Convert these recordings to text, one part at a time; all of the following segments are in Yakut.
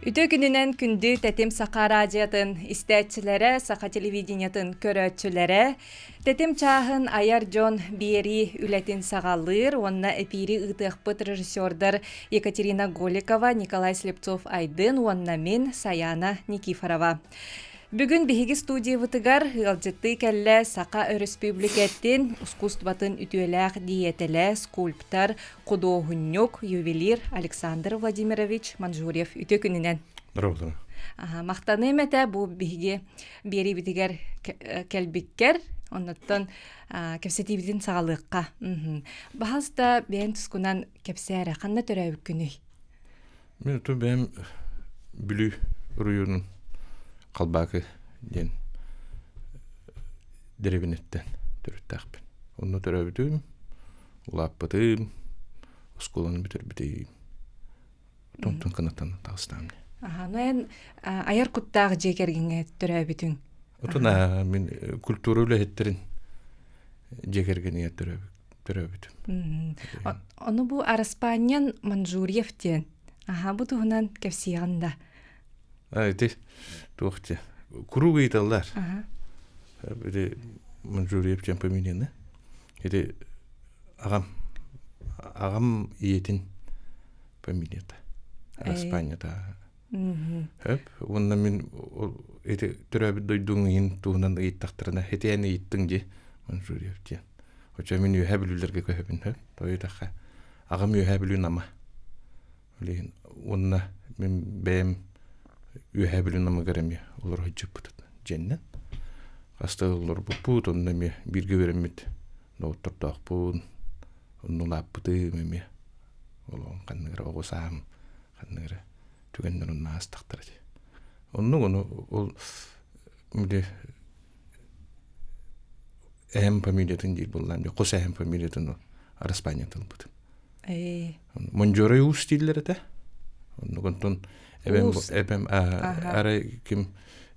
Үтүө күнүнэн күндү Тэтим Саха радиотын истээччилэрэ, саха телевидениетын көрөөччүлэрэ, Тэтим чааһын айар дьон биэрии үлэтин саҕалыыр уонна эпиири ыытыахпыт режиссердар Екатерина Голикова, Николай Слепцов-Айдын уонна мин Саяна Никифорова. Бүгүн биһиги студиябытыгар ыалдьыттыы кэллэ Саха Өрөспүүбүлүкэтин ускуустубатын үтүөлээх диэйэтэлэ, скульптор, худуоһунньук, ювелир Александр Владимирович Манжурьев. Үтүө күнүнэн. Здравствуйте. Махтаныым этэ бу биһиги биэриибитигэр кэлбиккэр, оннуттан кэпсэтиибитин саҕалыахха. Баһаста бэйэн тускунан кэпсээрэ, ханна төрөөбүккүнүй? Мин оту бэйэм Бүлүү оройуонун Халбаакы диэн дэриэбинэттэн төрүттээхпин. Онно төрөөбүтүм, улааппытым, оскуоланы бүтэрбитим. Онтон кынаттан таҕыстаам. Аха, ну эн айар куттаах дьиэ кэргэҥҥэ төрөөбүтүҥ. Отун мин культура үлэһиттэрин дьиэ кэргэнигэр төрөөбүт төрөөбүтүм. Ону бу Араспаанньан Манжурьев диэн. Аха, бу туһунан кэпсиэҕин да. А, ити туох дии. Куруук ыйыталлар. Ити Манжурьев диэн фамилияны. Ити аҕам аҕам ийэтин фамилията. Араспаанньата. Хөп. Уонна мин ити төрөөбүт дойдуҥ иһин туһунан ыйыттахтарына хитиэн ыйыттыҥ дии Манжурьев диэн. Очо мин Үөһээ Бүлүүлэргэ көһөбүн сөп. Тоойутахха аҕам Үөһээ Бүлүү Нама. Билигин уонна мин бэйэм Үөһээ Бүлүү Намыгар эмиэ олоро сылдьыбыт дьиэннэн. Хаста олорбуппут, онно эмиэ бииргэ үөрэммит доҕоттордоохпун, онно улааппытым эмиэ. Олоҕум ханнык эрэ оҕо сааһым ханнык эрэ түгэннэр онно аастахтара дии. Оннук ону ол били эһэм фамилиятын диир буоллаам дьэ хос эһэм фамилиятын араспаанньатын ылбытым. Мондьуорай уус дииллэр этэ. Оннук онтон эбэм эбэм арай ким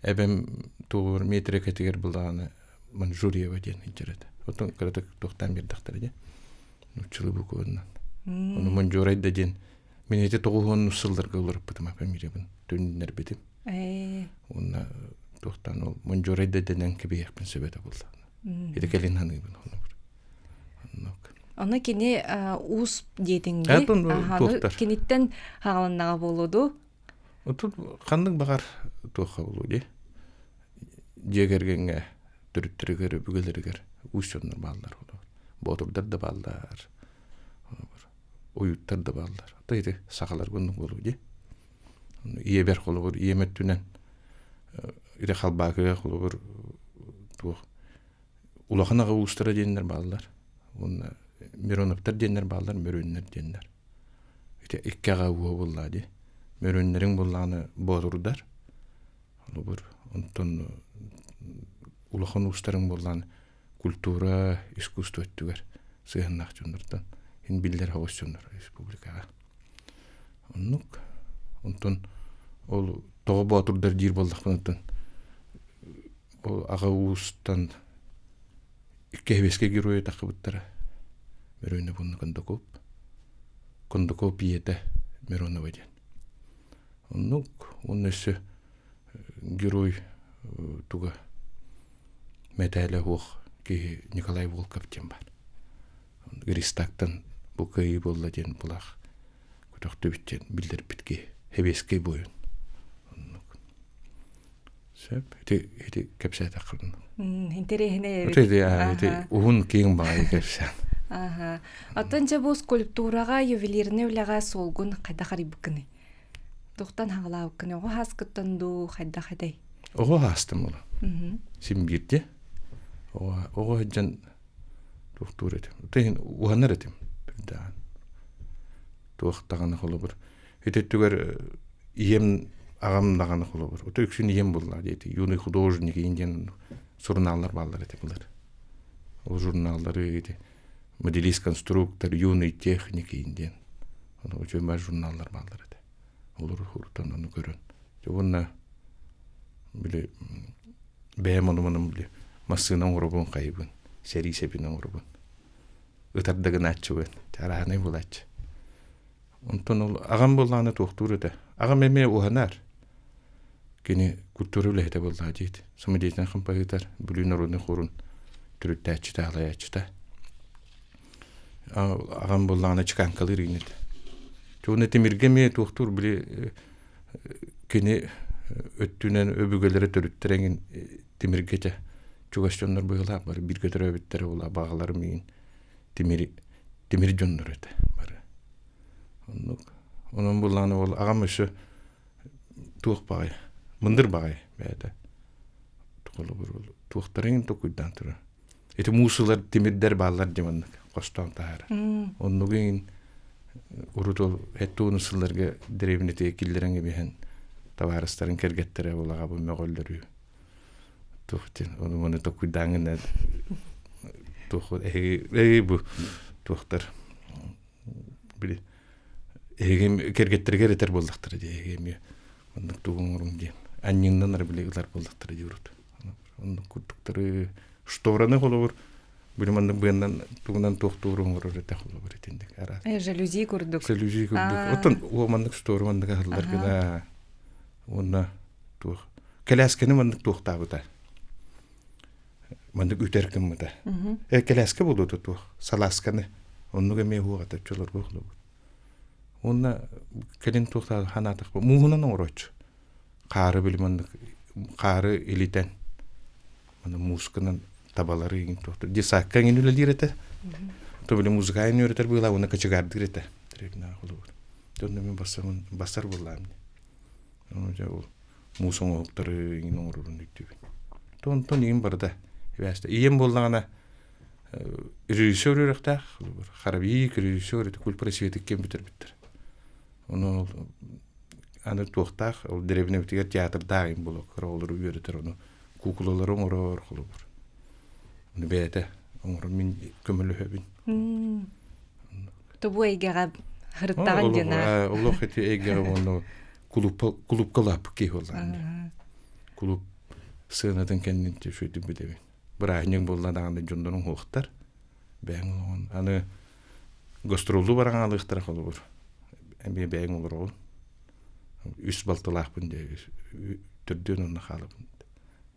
эбэм тугур метрикэтигэр былааны Манжурьева диэн илдьэр этэ. Оттон кыратык туохтаан биэрдэхтэрэ дии. Нууччалыы букванан. Ону Мондьуорай да диэн мин ити тоҕуһуон сылларга олоруппутум фамилиябын түннэрбитим. Уонна туохтан ол Мондьуорай да дэнэн кэбиһиэхпин сөп этэ буолла. Ити кэлин ханыыбын холобур. Оннук. Ону кини уус диэтиҥ дии. Киниттэн хаалыннаҕа буолуо дуу? Отут ханнык баҕар туохха буолуо дии. Дьиэ кэргэҥҥэ төрүттэригэр, өбүгэлэригэр уус дьоннор бааллар. Боотурдар да бааллар. Уйуттар да бааллар. Ата ити сахаларга оннук буолуо дии. Ийэбэр холобур ийэм өттүнэн ити Халбаакыга холобур туох улахан аҕа уустара диэннэр бааллар. Уонна Мироновтар диэннэр бааллар, Мөрүөннэр диэннэр. Ити икки аҕа ууһа буоллаа дии. Мөрүөннэриҥ буоллаҕына боотурдар. Холобур, онтон улахан уустарыҥ буоллаҕына культура, искусство өттүгэр сыһыаннаах дьоннортон ин биллэр оҕус дьоннор республикаҕа. Оннук. Онтон ол тоҕо боотурдар диир буоллахпына ол аҕа уустан икки геройа таххыбыттара. Миронов уонна Кондаков. Кондаков ийэтэ Миронова диэн. Оннук. Уонна өссө герой туга мэтээлэ суох киһи Николай Волков диэн баар. Гристактан бу кыайыы буолла диэн булаах көтөхтүбүт диэн биллэрбит киһи. Сэбиэскэй буойун. Оннук. Сөп. Ити ити кэпсээтэххин. Интэриэһинэй эбит. Ити ити уһун киэҥ баҕайы кэпсээн. Аха. Оттон дьэ бу скульптураҕа, ювелирнай үлэҕэ суолгун хайдах арыйбыккыный? Тухтан хаҕалаабыккын оҕо ааскыттан дуу хайдах этэй? Оҕо аастым ол. Син биирдэ. Оҕо оҕо сылдьан туохтуур этим. Тыһын уһанар этим. Бирдаан. Туох даҕаны холобур. Ити өттүгэр ийэм аҕам даҕаны холобур. Ото үксүн ийэм булла диэти. Юный художник диэн сурунааллар бааллар этэ былыр. Ол журналлары ити моделист-конструктор, юный техник диэн. Ону үчүгэй журналлар бааллар этэ. Олор урутан ону көрөн. Уонна били бэйэм ону-маны били массыына оҥоробун хайыбын, сэрии сэбин оҥоробун. Ытар да гынааччыбын, чарааһынай буолааччы. Онтон ол аҕам буоллаҕына туохтуур этэ. Аҕам эмиэ уһанар. Кини культура үлэһитэ буоллаҕа диит. Самодеятельнай композитор, Бүлүү народнай хорун төрүттээччитэ, салайааччыта. Аҕам буоллаҕына чеканкалыыр игин этэ. Уонна тимиргэ эмиэ туохтуур били кини өттүнэн өбүгэлэрэ төрүттэрэ эҥин тимиргэ этэ чугас дьоннор быһыылаах бары бииргэ төрөөбүттэрэ буолла баҕаларым иин тимир тимир дьоннор этэ бары оннук онон буоллаҕына ол аҕам өссө туох баҕайы мындыр баҕайы бэйэтэ туохтарын токуйдаан турар ити муусулар тимирдэр бааллар дии маннык хостоон таһаара оннугу иҥин урут ол эттуону сылларга дэриэбинэтигэр киллэрэн кэбиһэн табаарыстарын кэргэттэрэ булаҕа бу мөҕөллөрүү туох диэн ону маны токуйдааҥҥын туох эһиги бу туохтар били эһиги кэргэттэригэр этэр буоллахтара дии эһиги эмиэ маннык тугу оҥоруҥ диэн анньыҥнан эрэ били ылар буоллахтара дии урут оннук курдуктары штораны холобур били маннык быаннан тугунан туохтууру оҥорор этэ холобур итинник араас жалюзи курдук жалюзи курдук оттон уо маннык штору маннык аһыллар гына уонна туох кэлээскэни маннык туохтаабыта маннык үтэр гыммыта э кэлээскэ буолуо туох салаасканы оннук эмиэ уоҕата чолорго холобур уонна кэлин туохтаа ханаатахпа мууһунан оҥорооччу хаары били маннык хаары илитэн маны муусканан табалары иҥин туохтур десакка иҥин үлэлиир этэ то били музыкайын үөрэтэр быылаа уонна кочегардыыр этэ холобур дьонно мин бассамын бассар буоллаам дьэ ол муус оҥоһуктары иҥин оҥорорун өйдүүбүн онтон иҥин барыта ибээстэ ийэм буоллаҕына режиссер үөрэхтээх харабиик режиссер ити культпросветиккен бүтэрбиттэр ону аны туохтаах ол дэриэбинэбитигэр театрдаах им буолуо кыра оҕолору үөрэтэр ону куукулалары оҥорор холобур ону бэйэтэ оҥорор мин көмөлөһөбүн Тобу эйгэҕэ һырыттаҕын диэн олох ити эйгэҕэ уонна кулупка кулупка лааппыт киһи буоллаҕын кулуп сыанатын кэннин үчүгэйдик билэбин бырааһынньык буолла даҕаны дьоннорун уһуохтар бэйэҥ олоҕун аны гастроллуу баран аалыахтара холобур эмиэ бэйэҥ олороҕун үс балтылаахпын дии төрдүөн онно хаалабын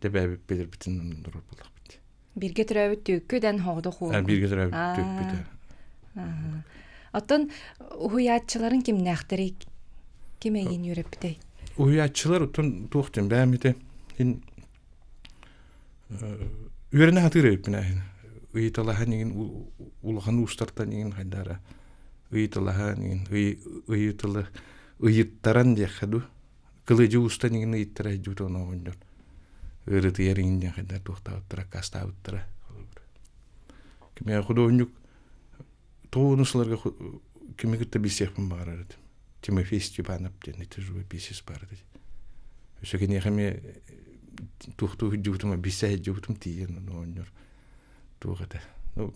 дэбээбит билэрбитин оннорор буоллахпыт Бииргэ төрөөбүт түөккү дэн хоҕдох уол. Бииргэ төрөөбүт түөкпүт. Оттон уһуйааччыларын кимнээхтэрий? Ким эйигин үөрэппитэй? Уһуйааччылар оттон туох диэн бэйэм ити ин үөрэнэ сатыыр эбиппин эһин ыйыталаһан игин улахан уустартан игин хайдара ыйыталаһан игин ыйыталы ыйыттаран диэххэ дуу кылыдьы уустан игин ыйыттара сылдьыбыт оҕонньор ыарытыйар игин диэн хайдах туохтаабыттара аккаастаабыттара кимиэхэ худуоһунньук тоҕуону сыларга кими кытта билсиэхпин баҕарар этим Тимофей Степанов диэн ити живописец баар этэ өссө киниэхэ эмиэ туохтуу сылдьыбытым билсэ сылдьыбытым тиийэн оҕонньор туох этэ ну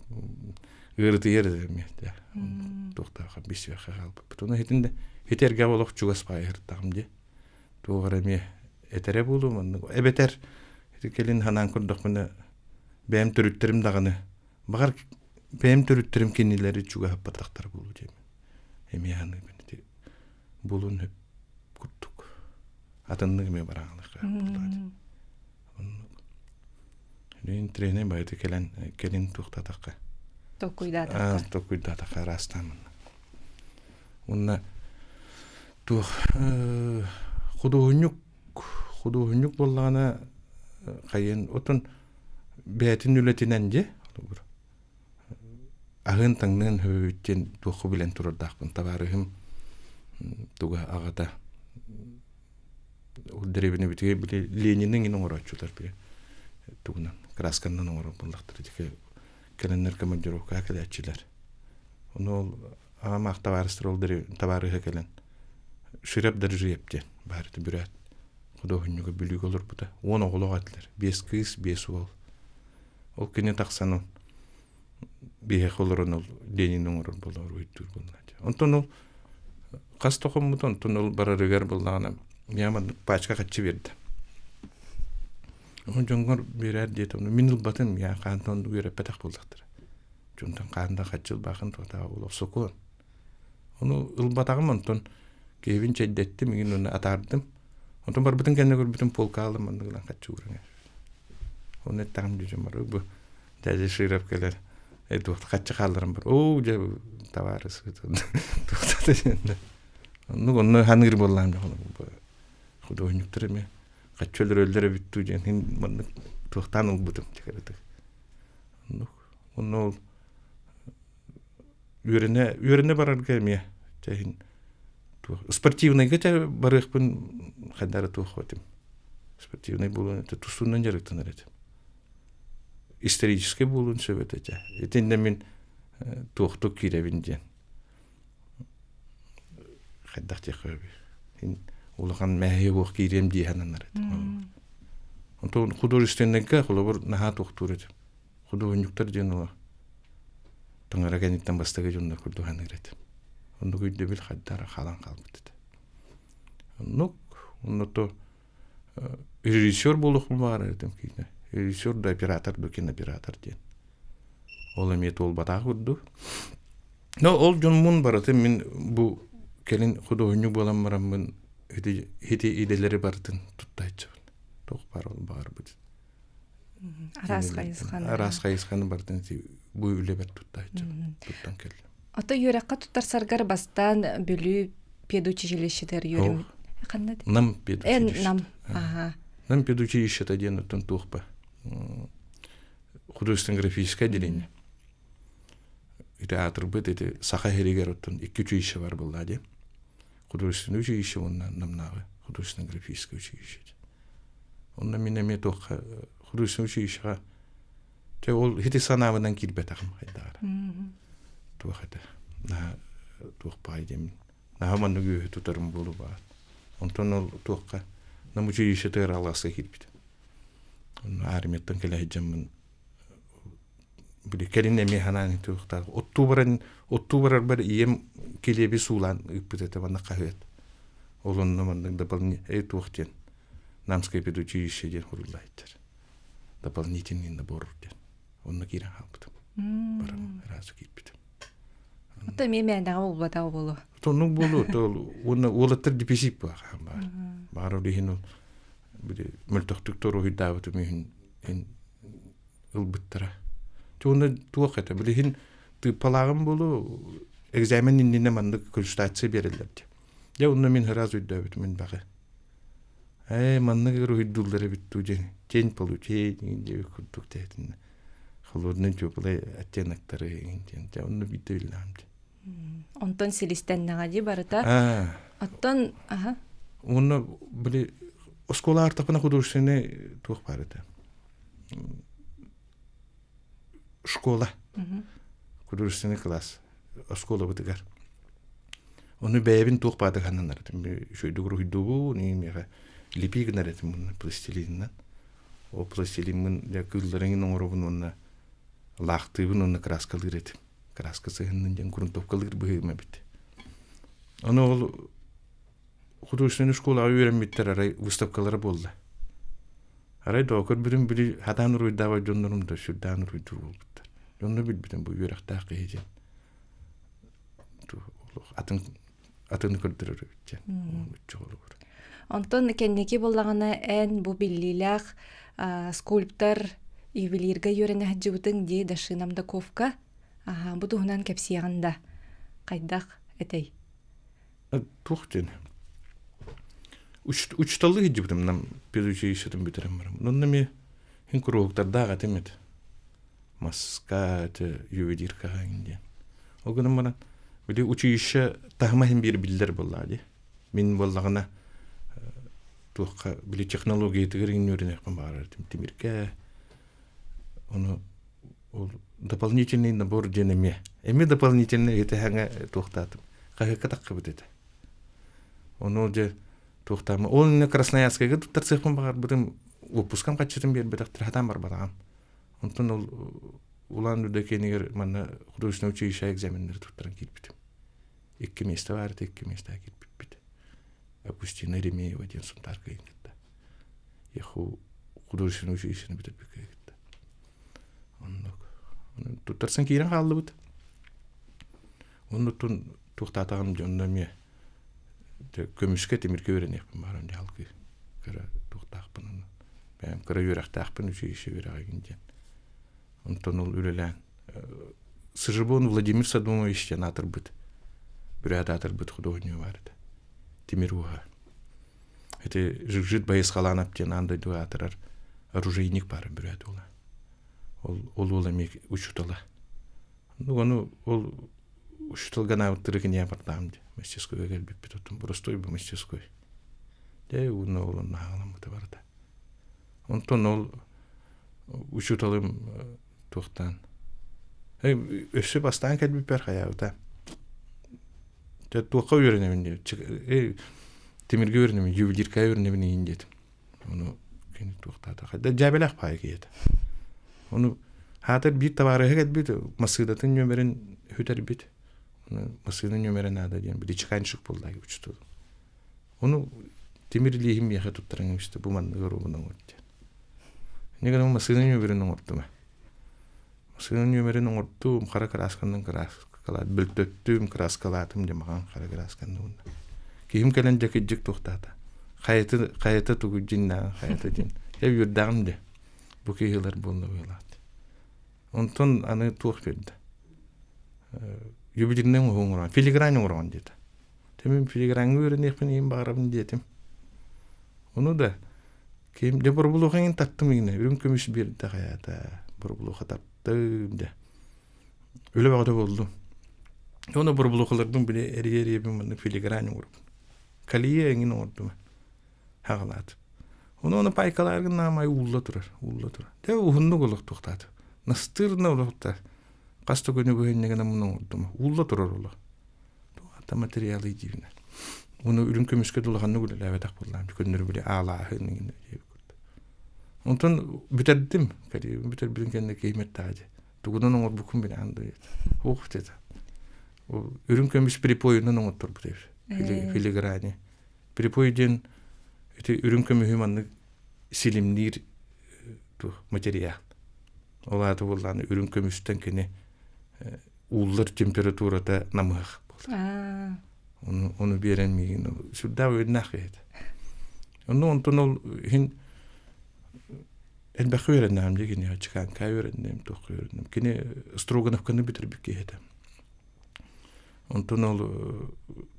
ыарытыйар этэ эмиэ туохтаах билсиэххэ хаалбыппыт ону итиннэ ити эргэ олох чугас баайыһыртаҕым дии туох эрэ эмиэ этэрэ буолуо маннык эбэтэр ити кэлин санаан көрдөхпүнэ бэйэм төрүттэрим даҕаны баҕар бэйэм төрүттэрим кинилэри чугаһаппатахтара буолуо диэмин эмиэ саныыбын ити булун сөп курдук атыннык эмиэ бараҥалыахха оннук тренер байыты кэлэн кэлин туохтаатахха толкуйдаатахха толкуйдаатахха араастаан манна уонна туох худуоһунньук худуоһунньук буоллаҕына хайын отон бэйэтин үлэтинэн дьэ аһыан таҥныан сөбүт диэн туохха билэн турардаахпын табаарыһым туга аҕата ол дэриэбинэбитигэр били Ленини иҥин оҥорооччулар били тугунан красканан оҥорор буоллахтара дьэ кэлэннэр командировкаҕа кэлээччилэр ону ол аҕам аах табаарыстар ол табаарыһа кэлэн Ширеп Даржиев диэн баар этэ бүрээт худуоһунньуга Бүлүүгэ олорбута 10 оҕолоох этилэр биэс кыыс биэс уол ол кини тахсан биһиэхэ олорон ол Ленин оҥорор буолла уруһуйдуур буолла онтон ол хас да хоммут онтон ол барарыгар буоллаҕына я маннык пачка хаччы биэрдэ ол дьоҥҥор биэрээр диэтэ мин ылбатым я хаантан үөрэппэтэх буоллахтара дьонтон хаан да хаччы ылбаахын туотааҕа буолуох сокуон ону ылбатаҕым онтон. Киһибин чэйдэттим, игин уонна атаардым. Онтон барбытын кэннэ көрбүтүм полкаалым маннык ылан хаччы ууран Онно эттэҕим дьүдьүм бар бу дядя Широв кэлэр хаччы хаалларан бар оо дьэ табаарыс Оннук онно ханыыр буоллаам художниктар эмиэ хаччы өлөрөллөр эбит дуу диэн иһин маннык туохтаан ылбытым Оннук онно ол үөрэнэ үөрэнэ барарга эмиэ чэ иһин спортивнайга чэ барыахпын хайда эрэ туох этим спортивнай буолуон этэ тустуунан дьарыктанар этим историческай буолуон сөп этэ чэ итиннэ мин туохтук киирэбин диэн хайдах диэххэ сөбүй улахан мэһэй уох киириэм дии сананар этим онтон художественнайга холобур наһаа туохтуур этим худуоһунньуктар диэн ола таҥара кэнниттэн бастакы дьоннор курдук саныыр этим оннук өйдөбүл хайдах эрэ хаалан хаалбыт этэ оннук онно то режиссер буолуохпун баҕарар этим киинэ режиссер да оператор да кинооператор диэн ол эмиэ туолбатах курдук но ол дьоммун барытын мин бу кэлин худуоһунньук буолан бараммын ити ити идэлэри барытын туттааччыбын туох баар ол баҕарбыт Араас хайысханы. Араас хайысханы барытын бу үлэбэр туттааччыбын туттан кэллим. Ото үөрэххэ туттарсаргар бастаан Бүлүү педучилищетыгар үөрэммит. Ханна? Нам педучилище. Нам. Аха. Нам педучилищета диэн оттон туохпа художественно-графическое отделение. Ити аатырбыт ити Саха сиригэр оттон икки училище бар буолла дии. Художественное училище уонна Намнааҕы художественно-графическое училище. Онно мин эмиэ туохха художественное училищеҕа Чэ ол ити санаабынан киирбэтэҕим хайдаҕар. Туох этэ наһаа туох баай диэммин. Наһаа маннык үөһү тутарым буолу баар. Онтон ол туохха нам училищетыгар алааска киирбитим. Онно армияттан кэлэ сылдьаммын били кэлин эмиэ санаан туохтаах оттуу баран оттуу барарбар ийэм килиэби суулаан ыыппыт этэ манна хаһыат. Ол онно маннык дополнительный туох диэн Намское педучилище диэн хуруллаайттар. Дополнительный набор диэн. Онно киирэн хаалбытым. Баран ыраазы киирбитим. Ото эмиэ мээнэҕэ буолбатах буолуо. Оннук буолуо. Уонна уолаттар деписип баар. Баар ол иһин ол били мөлтөхтүк торуһуйдаабытым иһин ылбыттара. Уонна туох этэ билигин тыыппалааҕым буолуо экзамен иннинэ маннык консультация биэрэллэр дии. Дьэ онно мин сразу өйдөөбүтүм элбэҕи. Ээ маннык уруһуйдууллар эбит дуу диэн тень получение диэбит курдук тээтиннэ. Холодный теплый оттеноктары диэн дьэ онно биирдэ биллэҕим дии. Онтон силистэннэҕэ дии барыта. Оттон аха. Уонна били оскуола артапына художественный туох баар этэ школа художественный класс оскуолабытыгар ону бэйэбин туох баатык ханнанар этим үчүгэйдик уруһуйдуубун миэхэ лепи гынар этим уонна пластилинынан ол пластилиммын дьэ кыылларын оҥоробун уонна лаахтыыбын уонна краскалыыр этим краска сыһыннын диэн грунтовкалыыр быһыым эбит ону ол художественный школаҕа үөрэммиттэр арай выставкалара буолла. Арай доо көрбүтүм били хатаан уруйдаабат дьоннорум да сүрдээн уруйдуур буолбуттар. Дьонно билбитим бу үөрэхтээх киһи диэн. Атын атыны көрдөрөр эбит диэн. Уччуолугур. Онтон кэнники буоллаҕына эн бу биллиилээх скульптор ювелирга үөрэнэ сылдьыбытыҥ дии Дашина Мдаковка. Аха, бу туһунан кэпсиэҕин да. Хайдах этэй? Туох диэн учууталлыы сылдьыбытым нам педучилищетын бүтэрэн баран. Онно эмиэ иһин куруһуктардаах этим этэ. Маска этэ ювелиркаҕа иҥин диэн. Ол гынан баран били училище таһыма иһин биир биллэр буоллаҕа дии. Мин буоллаҕына туохха били технологиятыгар иҥин үөрэниэхпин баҕарар этим тимиргэ. Ону ол дополнительный набор диэн эмиэ эмиэ дополнительный ити туохтаатым хаһыакка таххыбыт этэ ону дьэ туохтаама ол иннинэ Красноярскайга туттарсыахпын баҕарбытым уоппускам хаччытын биэрбэтэхтэр хатаан барбатаҕым онтон ол Улан Удэ киэнигэр манна художественное училище экзаменнары туттаран киирбитим икки миэстэ баар этэ икки миэстэҕэ киирбиппит Августина Еремеева диэн Сунтаарга кытта Яху художественное училищены бүтэрбиккэ кытта Оннук. Туттарсан киирэн хааллыбыт. Оннуттун туохтаатаҕым дьонно эмиэ. Көмүскэ тимиргэ үөрэниэхпин баҕарам дии халгыы. Кыра туохтаахпын бэйэм кыра үөрэхтээхпин училище үөрэҕигин диэн. Онтон ол үлэлээн Сыжибон Владимир Садумович диэн аатырбыт, бүрээт аатырбыт худуоһунньуга баар этэ. Тимир ууһа. Ити Жигжит Байысхалаанап диэн аан дойдуга аатырар оружейник баар бүрээт уола. Ол ол уол эмиэ учуутала. Ну, ону ол учууталга анаабыттары киниэ бардаам дии. Мастерскойга кэлбиппит оттон боростуой бу мастерской. Дьэ, уонна ол онно хаҕаламмыта барыта. Онтон ол учууталым туохтаан өссө бастаан кэлбиппэр хайаабыта. Дьэ туохха үөрэнэбин диэт тимиргэ үөрэнэбин, ювелиркаҕа үөрэнэбин иин диэтим. Ону кини туохтаата хайда дьээбэлээх паайа киһиэтэ. Ону хаатар биир табаарыһа кэлбит массыынатын нүөмэрин сүтэрбит. Ону массыына нүөмэрэ наада диэн били чеканщик буолла учуутал. Ону тимир илииһин миэхэ туттаран кэбистэ бу маннык оруобун оҥор диэн. Инньэ гынан массыына нүөмэрин оҥордум. Массыына нүөмэрин оҥордум, хара кыраасканан кырааскалаат, бөлтөттүм, кырааскалаатым дьэ маҕан хара кыраасканна уонна. Киһим кэлэн дьэ кырдьык туохтаата. Хайата, хайата тугу дьиннээҕин хайата диэн. Дьэ үөрдэҕим дьэ. Бу киһи ылар буолла быһыылаах. Онтон аны туох биэрдэ? Юбилейнай оҥоһуу оҥорон, филигрань оҥороҕун диэтэ. Тэмим филиграҥҥа үөрэниэхпин иһин баҕарабын диэтим. Ону да ким дьэ боробулуоха иҥин таттым иҥинэ үрүҥ көмүс биэрдэ хайаата боробулуоха таттым дьэ. Үлэ бөҕөтө буоллум. Ону боробулуохаларбын били эрийэ-эрийэбин маннык филигрань оҥоробун. Калия эҥин оҥордум. Хаҕалаат. Ону ону пайкалааргын наамай уулла турар, уулла турар. Дьэ уһуннук олохтуохтаат. Настырно олохтар. Хас да күнү быһынньыгынан муну оҥордум. Уулла турар олох. Туохата материалы диибинэ. Уну үрүҥ көмүскэ дулаханнык үлэлээбэтэх буоллаам. Көннөрү били аалааһын иҥин диэбит курдук. Онтон бүтэрдим. Бүтэрбитин кэннэ киһим эттэҕэ дии. Тугунан оҥорбуккун билэҕин дуо диэтэ. Ух диэтэ. Үрүҥ көмүс припойунан оҥотторбут эбит. Филиграни. Припой диэн ити үрүҥ көмүһү маннык силимниир туох материал. Ол аата буоллаҕына үрүҥ көмүстэн кини ууллар температурата намыһах буолар. Ону, ону биэрэн миигин сүрдээх үөрнээх киһи этэ. Онно онтон ол иһин элбэххэ үөрэннэҕим дии киниэхэ чеканка үөрэнним, туохха үөрэнним. Кини Строгановканы бүтэрбит киһи этэ. Онтон ол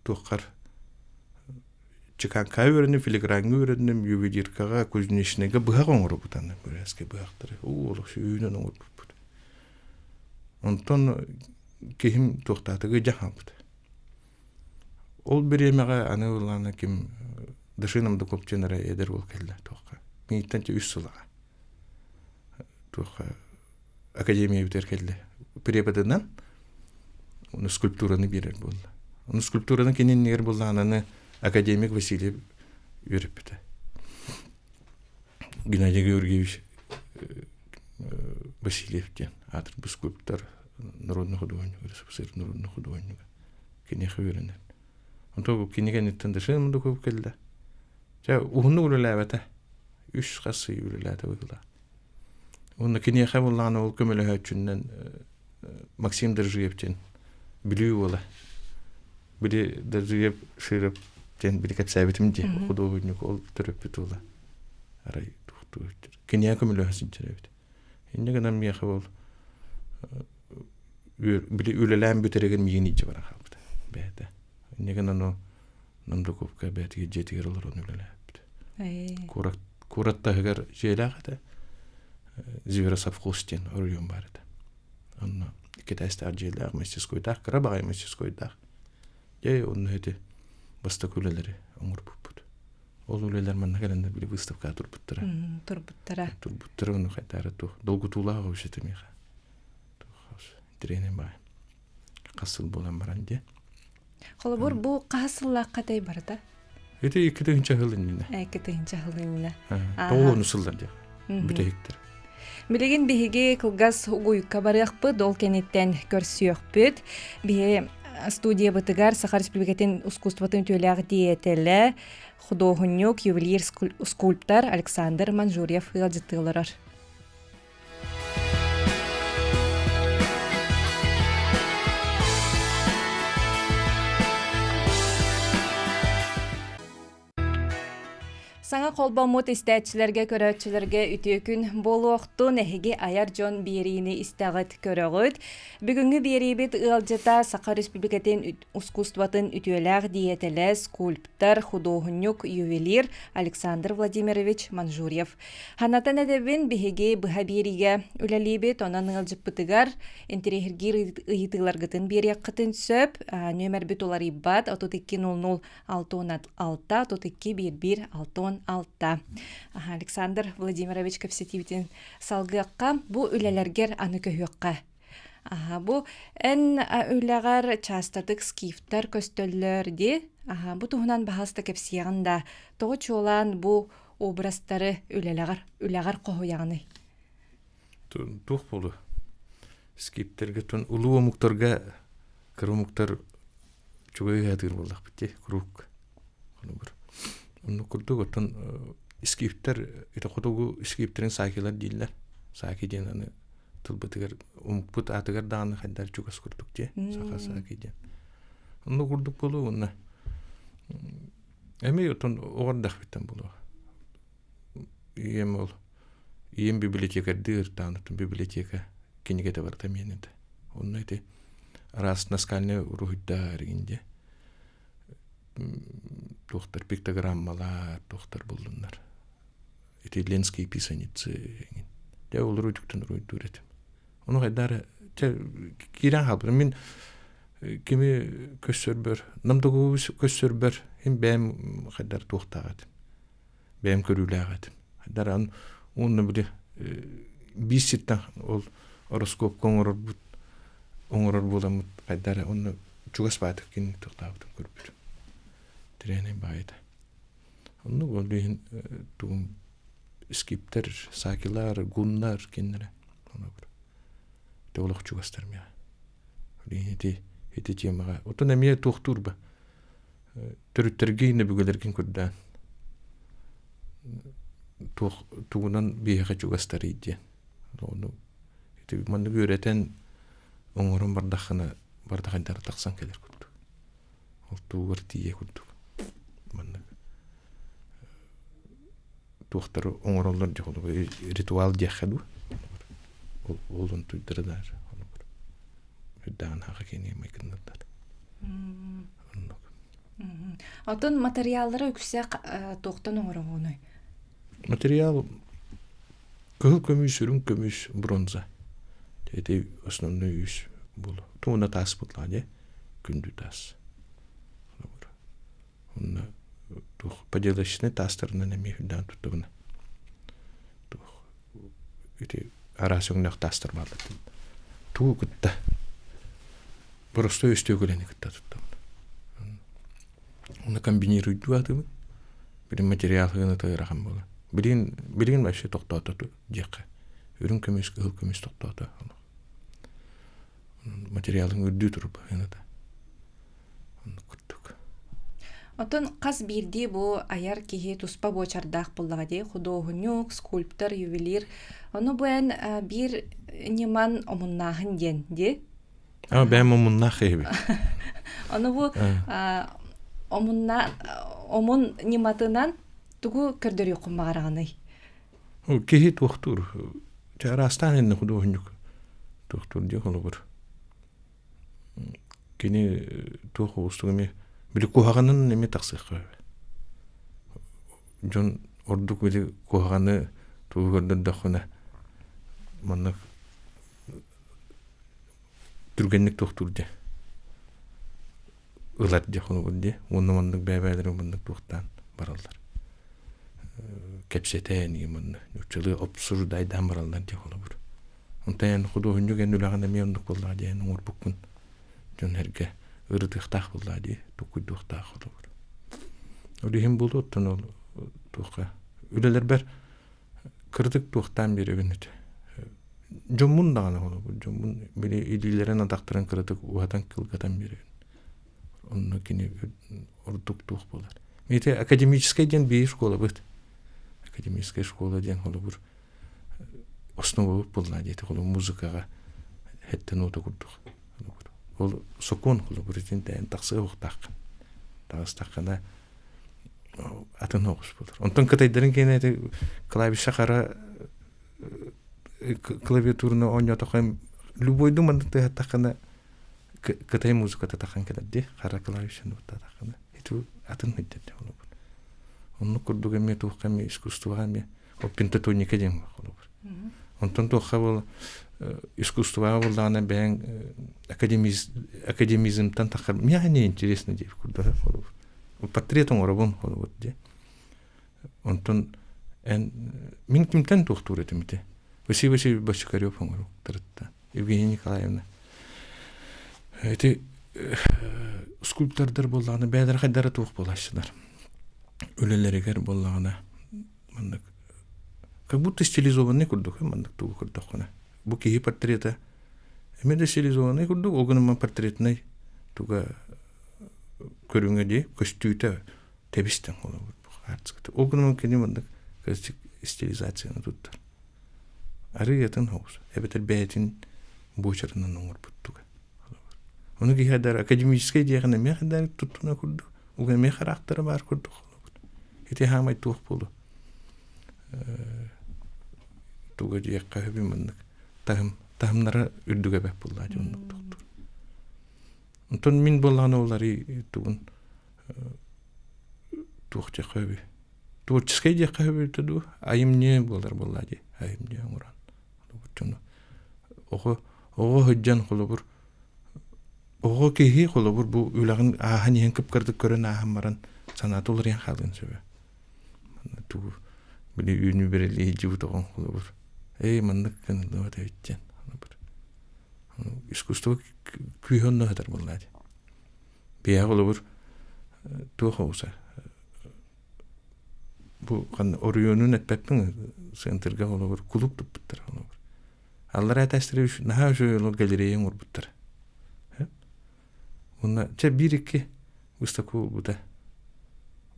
туоххар чеканка үөрэнним, филигранҥа үөрэнним, ювелиркаҕа, кузнечныйга быһах оҥоробут аны, бүрээскэ быһахтары. Уу, олох сүүнэн оҥорбуппут. Онтон киһим туохтаатыгы дьэ хаалбыта. Ол бириэмэҕэ аны ыллаана ким Дашином Докопчин эрэ эдэр уол кэллэ туохха. Миигиттэн үс сыл аҕа. Туохха академия бүтэр кэллэ. Преподынан ону скульптураны биэрэр буолла. Ону скульптураны кини иннигэр буоллаҕына академик Васильев үөрэппитэ. Геннадий Георгиевич Васильев диэн аатырбыт скульптор, народный художник, РСФСР народный художник. Киниэхэ үөрэнэр. Онтон кини кэнниттэн Дашин Мундуков кэллэ. Дьэ, уһуннук үлэлээбэтэ. Үс хас ый үлэлээтэ быһыылаах. Уонна киниэхэ буоллаҕына ол көмөлөһөөччүнэн Максим Доржиев диэн Бүлүү уола. Били Доржиев Широв диэн били кэпсээбитим дии худуоһунньук ол төрөппүт уола. Арай киниэхэ көмөлөһө сылдьар эбит. Инньэ гынан миэхэ ол били үлэлээн бүтэригэр миигин илдьэ баран хаалбыта бэйэтэ. Инньэ гынан ол Намдуковка бэйэтигэр дьиэтигэр олорон үлэлээбит. Куорат куорат таһыгар дьиэлээх этэ. Зверосовхоз диэн оройуон баар этэ. Онно китайстаах дьиэлээх, мастерскойдаах, кыра баҕайы мастерскойдаах. Дьэ, онно ити бастакы үлэлэри оҥорбуппут. Ол үлэлэр манна кэлэннэр били выставкаҕа турбуттара. Турбуттара. Турбуттара ону хайдаары туох долгутуулаах вообще миэхэ. Туох интэриэһинэй баҕайы. Хас сыл буолан баран диэ. Холобур, бу хаһыс сыллаахха этэй барыта? Ити 2000 сыл иннинэ. 2000 сыл иннинэ. Тоҕуону сыллар диэх. Бүтэһиктэр. Билигин биһиги кылгас угуйукка барыахпыт, ол кэнниттэн көрсүөхпүт. Биһи студиябытыгар Саха Республикатын искусствотын үтүөлээх диэйэтэлэ, худуоһунньук, ювелир скульптор Александр Манжурьев ыалдьыттыы олорор. Саҥа холбоммут истээччилэргэ, көрөөччүлэргэ үтүө күн буолуохтун. Эһиги айар дьон биэриини истэҕит, көрөҕүт. Бүгүҥҥү биэриибит ыалдьыта Саха Республикатын ускуствотын үтүөлээх диэйэтэлэ, скульптор, худуоһунньук, ювелир Александр Владимирович Манжурьев. Ханатан эдэбин биһиги быһа биэриигэ үлэлиибит, онон ыалдьыппытыгар интэриэһиргиир ыйытыыларгытын биэриэххитин сөп. Нүөмэрбит уларыйбат 32 00 66 32 11 66. Александр Владимирович кэпсэтиибитин салгыахха, бу үлэлэргэр аны көһүөххэ. Аха, бу эн үлэҕэр чаастатык скифтар көстөллөр дии. Аха, бу туһунан баһаста кэпсиэҕин да, тоҕо чуолаан бу образтары үлэлэҕэр үлэҕэр хоһуйаҕыный? Туох буолуо? Скиптэргэ тун улуу омуктарга кыра омуктар үчүгэй ыһаатыыр буоллахпыт дии куруук. Холобур. Оннук курдук оттон скифтэр ити хотугу скифтэрин саакилар дииллэр. Сааки диэн аны тылбытыгар омукпут аатыгар даҕаны хайдар чугас курдук дии. Саха сааки диэн. Оннук курдук буолуо уонна эмиэ оттон оҕордахпыттан буолуо. Ийэм ол ийэм библиотекардыы ыртаан библиотека кинигэтэ барыта миэнэ этэ. Онно ити араас наскальнай уруһуйдар игин туохтар пиктограммалар туохтар буллуннар. Ити ленские писаницы игин. Дьэ ол уруйдуктан уруйдуур этим. Ону хайдары чэ киирэн хаалбытым. Мин кими көссөрбөр, намдугу көссөрбөр им бэйэм хайдар туохтаах этим. Бэйэм көрүүлээх этим. Хайдар уонна били биир сиртэн ол ороскуопка оҥорорбут оҥорор буоламмыт хайдары онно чугас баатык кини туохтаабытын көрбүтүм. Тирээнэй баайыта. Оннук ол иһин тугум скиптер, сакилар, гуннар кинилэрэ. Те олох чугастар миэхэ. Ити ити темаҕа. Отон эмиэ туохтуур ба төрүттэргин өбүгэлэргин көрдөөн туох тугунан биһиэхэ чугастарый диэн. Ону ити маннык үөрэтэн оҥорон бардаххына барыта хайдах тахсан кэлэр курдук. Ол тугугар тиийэ курдук. Маннык туохтары оҥороллор дьэ холобур ритуал диэххэ дуу. Ол ол онтуйдара да холобур үрдэҕин хаха кини майгыннардар. Оннук. Отон материаллара үксэ туохтан оҥороҕунуй? Материал кыһыл көмүс, үрүҥ көмүс, бронза. Ити основной үс буолу. Тугуна таас буоллаҕа дии, күндү таас. Онно туох поделочнай таастарынан эмиэ үрдээн туттабына. Туох ити араас өҥнөөх таастар бааллар. Тугу кытта боростуой өстүөкүлэни кытта туттабын. Оны комбинируйдуу атыбын. Билин материал ыаната ыарахан буолар. Билигин билигин вообще тохтоото диэххэ. Үрүҥ көмүс, кыһыл көмүс тохтоото. Материалын үрдүү туруп ыаната. Оннук курдук. Оттон хас биирдии бу айар киһи туспа буочардаах буоллаҕа дии. Худуоһунньук, скульптор, ювелир. Ону бу эн биир ньыман омуннааһын диэн дии. А, бэйэм омуннаах киһибин. Ону бу омунна омун ньыматынан тугу көрдөрүөххүн баҕараҕыный? Киһи туохтуур. Чэ, араастаан иннэ худуоһунньук туохтуур диэх холобур. Кини туох уустук эмиэ били куһаҕанын эмиэ тахсыахха сөп. Дьон ордук били куһаҕаны тугу көрдөрдөххүнэ маннык түргэнник туохтуур дии ылар дии холобур дии уонна маннык бэйэ-бэйэлэрин маннык туохтаан бараллар кэпсэтэн манна нууччалыы обсуждайдаан бараллар дии холобур онтон эн худуоһунньук эн үлэҕин эмиэ оннук буоллаҕа диэн оҥорбуккун дьон эргэ ырытыахтаах буоллаҕа дии токуйдуохтаах холобур ол иһин буолуо оттон ол туохха үлэлэрбэр кырдык туохтаан биэрэбин этэ дьоммун даҕаны холобур дьоммун били илиилэрин атахтарын кыратык уһатан кылгатан биэрэбин онно кини ордук туох буолар ити академическай диэн биир школабыт академическай школа диэн холобур основабыт буолла диэти холобур музыкаҕа хэттэн уута курдук ол сокуон холобур итин тэйэн тахсыа уохтааххын таҕыстаххына. Атын оҕус буолар. Онтон кытайдарын киэнэ клавиша хара клавиатураны оонньоотоххо любойду маннык тыаһаттаххына кытай музыката тахан кэлэр дии хара клавишаны баттаатаххына ити атын өйдөттө холобур оннук курдук эмиэ туохха эмиэ искусствоҕа эмиэ ол пентатоника диэн холобур онтон туохха бол искусствоҕа буоллаҕына бэйэҥ академизмтан таххар миэхэ не интересно диир курдук холобур портрет оҥоробун холобур дии Онтон эн мин кимтэн туохтуур этим ити? Василий Васильевич Бочкарев оҥоруктарыттан. Евгения Николаевна. Ити скульптордар буоллаҕына бэйэлэрэ хайдара туох буолааччылар. Үлэлэригэр буоллаҕына маннык как будто стилизованный курдук маннык тугу көрдөххүнэ. Бу киһи портрета эмиэ да стилизованный курдук, ол гынан портретнай туга көрүҥэ дии, көстүүтэ тэбистэн холобур хаартыската. Ол гынан кини маннык стилизацияны туттар. Арыйатын хоҕус, эбэтэр бэйэтин буочарынан оҥорбуттуга. Ону киһи дар академическай диэхин эмиэ дар туттуна курдук, уга эмиэ характера баар курдук холобур. Ити хаамай туох буолу. Туга диэххэ хөбү маннык таһым таһымнара үрдүгэ бэп буллаа оннук тохтур. Онтон мин буоллаҕына уларый тугун туох диэххэ сөбүй творческай диэххэ сөбүтэ дуу айымньы буолар буоллаа дии айымньы оҥорон дьону оҕо оҕо сылдьан холобур оҕо киһи холобур бу үлэҕин ааһан иһэн кып-кыратык көрөн ааһан баран санаата уларыйан хаалыан сөбө тугу били үүнүү бэриллии сылдьыбыт оҕоҥ холобур эй маннык гыныллыбат эбит диэн искусство күүһэ онно сытар буоллаа дии Биһиэхэ холобур туох оҕуса бу ханна оройуонун эппэппин центрга холобур кулууп туппуттар холобур. Аллараа этээстэрэ наһаа үчүгэй олох галерея оҥорбуттар. Уонна чэ биир-икки выставка буолбута.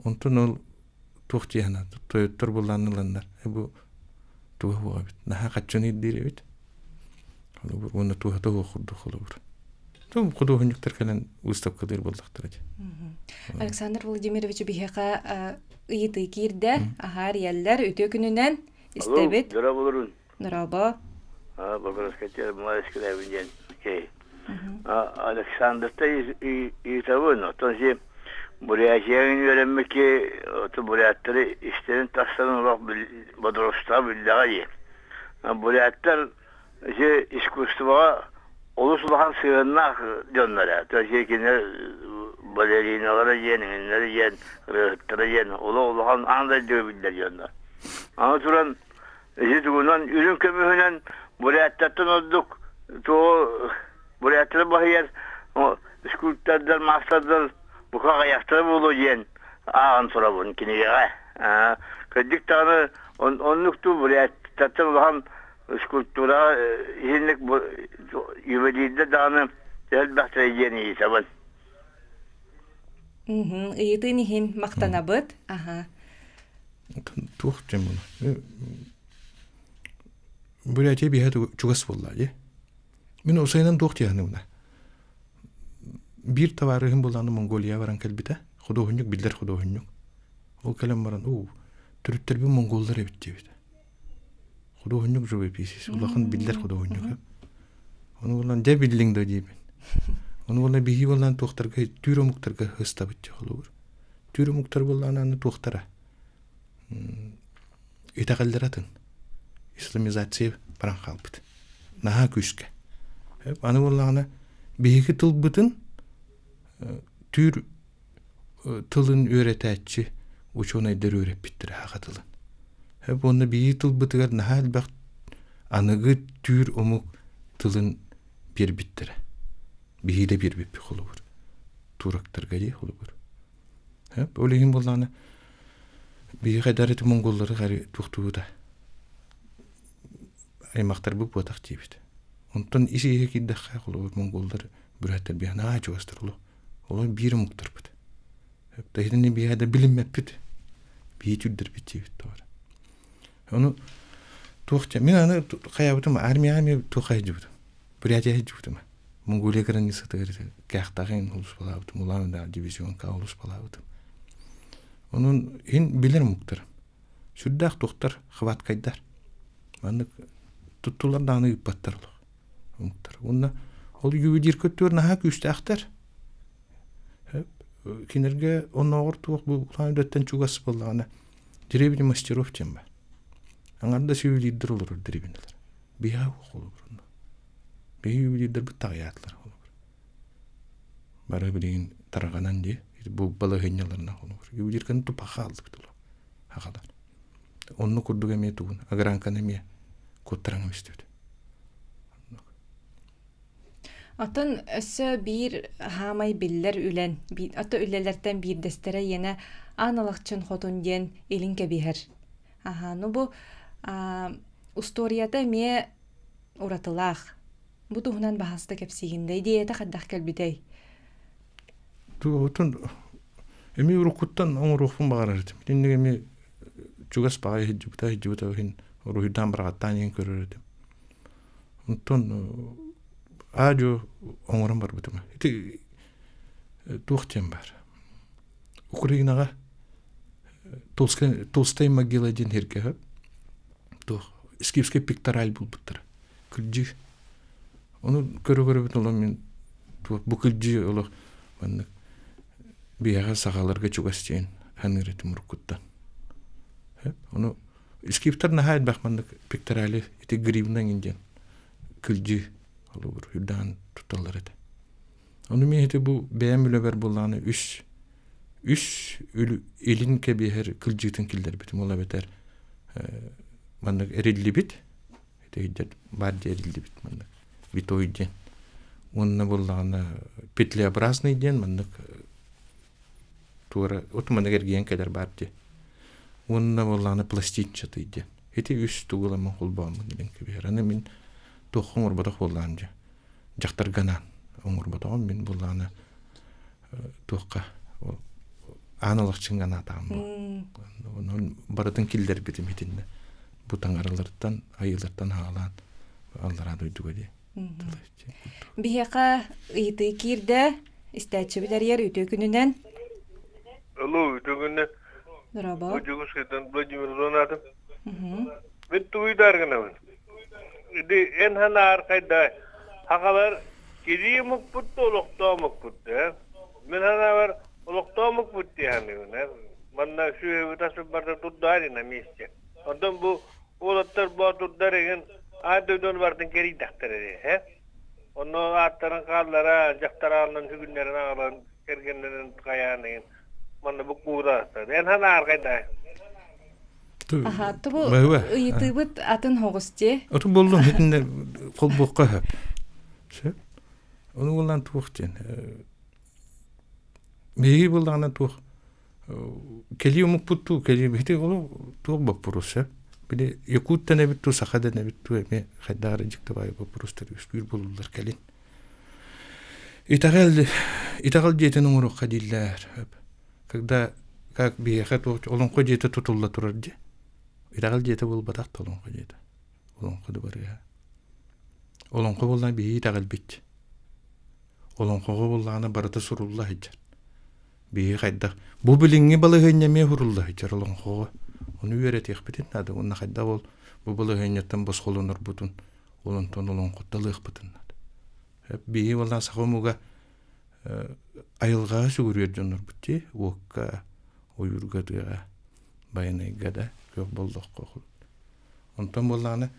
Онтон ол туох дии санаата тойоттор былаан ыланнар бу туга суох эбит наһаа хаччыны ирдиир эбит холобур уонна туһата суох курдук холобур худуоһунньуктар кэлэн выставкалыыр буоллахтара дии Александр Владимирович биһиэхэ ыйытыы киирдэ аһаар иэллэр үтүө күнүнэн истэбит Дорооболорун Дорообо Бобровскай Малайская диэн кей Александрта ыытабын оттон си Бурятияҕа үөрэммикки ото буряттары истэрин тахсан олох бодоруста биллэҕэ дии. Буряттар ити искусствоҕа олус улахан сыһыаннаах дьоннор ээ. То есть кинилэр балериналара диэн, иҥиннэрэ диэн, ырыаһыттара диэн олох улахан аан дойдуга биллэр дьоннор. Аны туран Ити тугунан үрүҥ көмүһүнэн буряттартан ордук тугу буряттары баһыйар скульптордар, маастардар бука аҕыйахтара буолуо диэн ааҕан турабын кинигэҕэ. Кырдьык даҕаны оннук дуу буряттартан улахан скульптураҕа иһинник ювелирдэр даҕаны элбэхтэрэ диэн ыйытабын. Ыйытыын иһин махтанабыт. Аха. Туох диэн буолла? Бурятия биһэ чугас буолла дии. Мин усайынан туох диэхинэ Биир табаарыһым буоллаҕына Монголия баран кэлбитэ. Худуоһунньук, биллэр худуоһунньук. Ол кэлэн баран, уу, төрүттэрбин монголлар эбит диэбитэ. Худуоһунньук живописец, улахан биллэр худуоһунньук. Ону буолан дьэ биллиҥ да диибин. Ону буолан биһии буолан туохтарга түүр омуктарга ыстабыт дии холобур. Түүр омуктар буоллаҕына аны туохтара итэҕэллэрэ атын. Исламизация баран хаалбыт. Наһаа күүскэ. Аны буоллаҕына биһиги тылбытын түүр тылын үөрэтээччи учуонайдар үөрэппиттэрэ саха тылын. Уонна биһиги тылбытыгар наһаа элбэх аныгы түүр омук тылын биэрбиттэрэ. Биһиги да биэрбиппит холобур. Турактарга дии холобур. Ол иһин буоллаҕына биһиги хайдах ити монголлары хари туохтуубута аймахтарбыт буотах диибит. Онтон ис иһэ киирдэххэ холобур монголлар бүрээттэр биһиэхэ наһаа чугастар олох. Олор биир омуктарбыт. Итини биһиэхэ да билиммэппит. Биһи түрдэрбит диэбит тоҕо. Ону туох мин аны хайаабытым армияҕа эмиэ туох хайдьыбытым. Бурятия сылдьыбытым. Монголия границатыгар кээхтээҕин улуспалаабытым, Улан-Удэ дивизионка улуспалаабытым. Онон иһин билэр омуктар. Сүрдээх туохтар, хваткайдар. Маннык туттулар даҕаны ыыппаттар олох омуктар. Уонна ол ювелир көттүөр наһаа күүстээхтэр. Кинилэргэ оннооҕор туох бу улахан үлэттэн чугас буоллаҕына деревня мастеров диэн баар. Аҥардас ювелирдэр олорор деревнялар. Биһиэхэ холобур. Биһи ювелирдэрбит таҕыйаатылар холобур. Бары билигин тарҕанан дии бу балаһыанньаларынан холобур. Ювелирканы тупа хааллыбыт олох аҕалар. Онно курдук эмиэ тугун агранканы эмиэ куттараҥ истибит. Оттон өссө биир хаамай биллэр үлэн, ото үлэлэртэн биирдэстэрэ иэнэ Аан Алахчын Хотун диэн илин кэбиһэр. Аха, ну бу устуоруйата эмиэ уратылаах. Бу туһунан баһаста кэпсиигин да идеята хайдах кэлбитэй? Тугутун эмиэ уруккуттан оҥоруохпун баҕарар этим. Итинник эмиэ чугас баҕайы сылдьыбыта сылдьыбыта иһин уруһуйдаан быраҕаттаан иһин көрөр этим. Онтон аа-дьуо оҥорон барбытым. Ити туох диэн баар. Украинаҕа Толстой могила диэн сиргэ туох скифскэй пектораль булбуттара. Кырдьыы. Ону көрө-көрөбүн олох мин туох бу кырдьыы олох маннык биһиэхэ сахаларга чугас диэн саныыр этим уруккуттан. Ону скифтэр наһаа элбэх маннык пекторали ити гривна эҥин диэн кырдьыы холобур үрдээн тутталлар этэ. Ону мин ити бу бэйэм үлэбэр буоллаҕына үс үс илин кэбиһэр кылдьыытын киллэрбитим. Ол эбэтэр маннык эриллибит ити баар дии эриллибит маннык витой диэн. Уонна буоллаҕына петлеобразный диэн маннык туора от маннык эргийэн кэлэр баар дии. Уонна буоллаҕына пластинчатый диэн. Ити үс тугуламмын холбооммун илин кэбиһэр. Аны мин туохха оҥорботох буоллаҕым дьэ. Дьахтарга анаан оҥорботоҕум мин буоллаҕына туохха аан алахчыҥҥа анаатаҕым бу. Онон барытын киллэрбитим итиннэ. Бу таҥаралартан, айыылартан хаалаан аллараа дойдуга дии. Биһиэхэ ыйытыы киирдэ. Истээччибит эрийэр үтүө күнүнэн. Алло, үтүө күнүнэн. Дорообо. Дьокуускайтан Владимир Лонатов. Мин тугуйдаар гынабын. Ити эн ханаар хайда хахалар кирии мукпут да олохтоо мукпут да. Мин ханаабар олохтоо мукпут диэханыбын. Манна сүөһүбүт асып барда турдаары на месте. Онтон бу уолаттар боотурдар игин аан дойдуну бартын кэрийдэхтэр эрэ. Онно ааттарын хааллара, дьахтар аалынан сүгүннэрин аҕалан кэргэннэрин хайаан игин манна бу куура эн ханаар хайда Аха, тубу ыйытыыбыт атын хоҕус дии. Оту боллун хитинне холбуохха хөп. Сөп. Ону буллан туох диэн. Биһиги буллаҕына туох кэлии омукпут туу кэлии бити олу туох боппурус сөп. Били якут дэнэбит туу саха дэнэбит туу эми хайдаары дьиктабай боппурустар үскүүр булуллар кэлин. Итэҕэл итэҕэл дьиэтин оҥоруохха дииллэр. Когда как биһиэхэ туох олоҥхо дьиэтэ тутулла турар дии. Итэҕэл дьиэтэ буолбатах да олоҥхо дьиэтэ. Олоҥхо дыбарыаһа. Олоҥхо буоллаҕына биһиги итэҕэлбит. Олоҥхоҕо буоллаҕына барыта сурулла сылдьар. Биһиги хайдах бу билиҥҥи балаһыанньа эмиэ сурулла сылдьар олоҥхоҕо. Ону үөрэтиэхпитин наада уонна хайдах ол бу балаһыанньаттан босхолонорбутун ол онтон олоҥхоттон ылыахпытын наада. Биһиги буоллаҕына саха омуга айылҕаҕа сүгүрүйэр дьоннорбут дии уокка, ойуурга, тыаҕа, байанайга да күөх боллоххо. Онтон буоллаҕына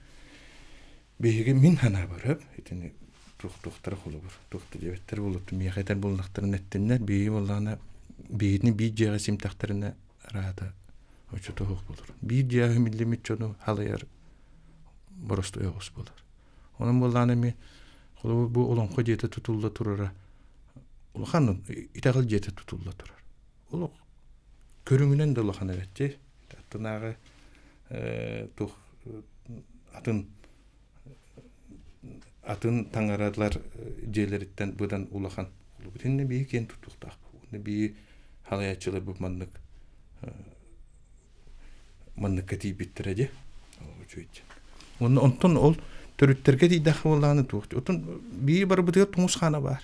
биһиги мин санаабар сөп итини туох-туохтара холобур туох да диэбэттэр буолуттум миэхэ этэр буоллахтарына эттиннэр биһиги буоллаҕына биһигини биир дьиэҕэ симтэхтэринэ араата оччото суох буолар. Биир дьиэҕэ симиллимит дьону халыйар боростуой оҕус буолар. Онон буоллаҕына эмиэ холобур бу олоҥхо дьиэтэ тутулла турара улахан итэҕэл дьиэтэ тутулла турар. Олох көрүҥүнэн да улахан эбит дии. Аттынааҕы туох атын атын таҥаралар дьиэлэриттэн быдан улахан. Итиннэ биһи киэн туттуохтаахпыт. Уонна биһи халайааччыларбыт маннык манныкка тиийбиттэрэ дии. Үчүгэйдик. Уонна онтон ол төрүттэргэ тиийдэххэ буоллаҕына туох отон биир барбытыгар тоҥус хаана баар.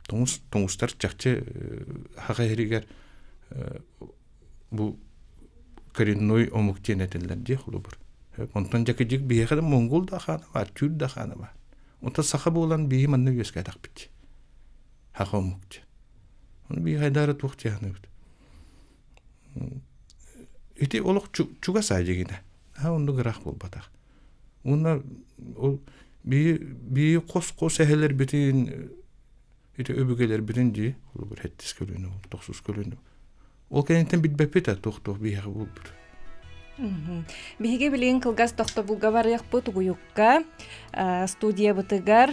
Тоҥус тоҥустар чахчы хаха иһиригэр Бу коренной омук диэн этэллэр дии холобур. Онтон дьэкидьик биһиэхэ да монгол да хаана баар, түүр да хаана баар. Онтон саха буолан биһи манна үөскээтэхпит. Саха омук дии. Ону биһи хайдаары туох дии саныыбыт. Ити олох чугас аа дьигинэ. Аа оннук ыраах буолбатах. Уонна ол биһи биһи хос-хос эһэлэрбитин ити өбүгэлэрбитин дии холобур сэттис көлүөнэ тохсус көлүөнэ ол кэнниттэн билбэппит а туох-туох биһиэхэ буолбут. Биһиги билигин кылгас тохтобулга барыахпыт угуйукка студиябытыгар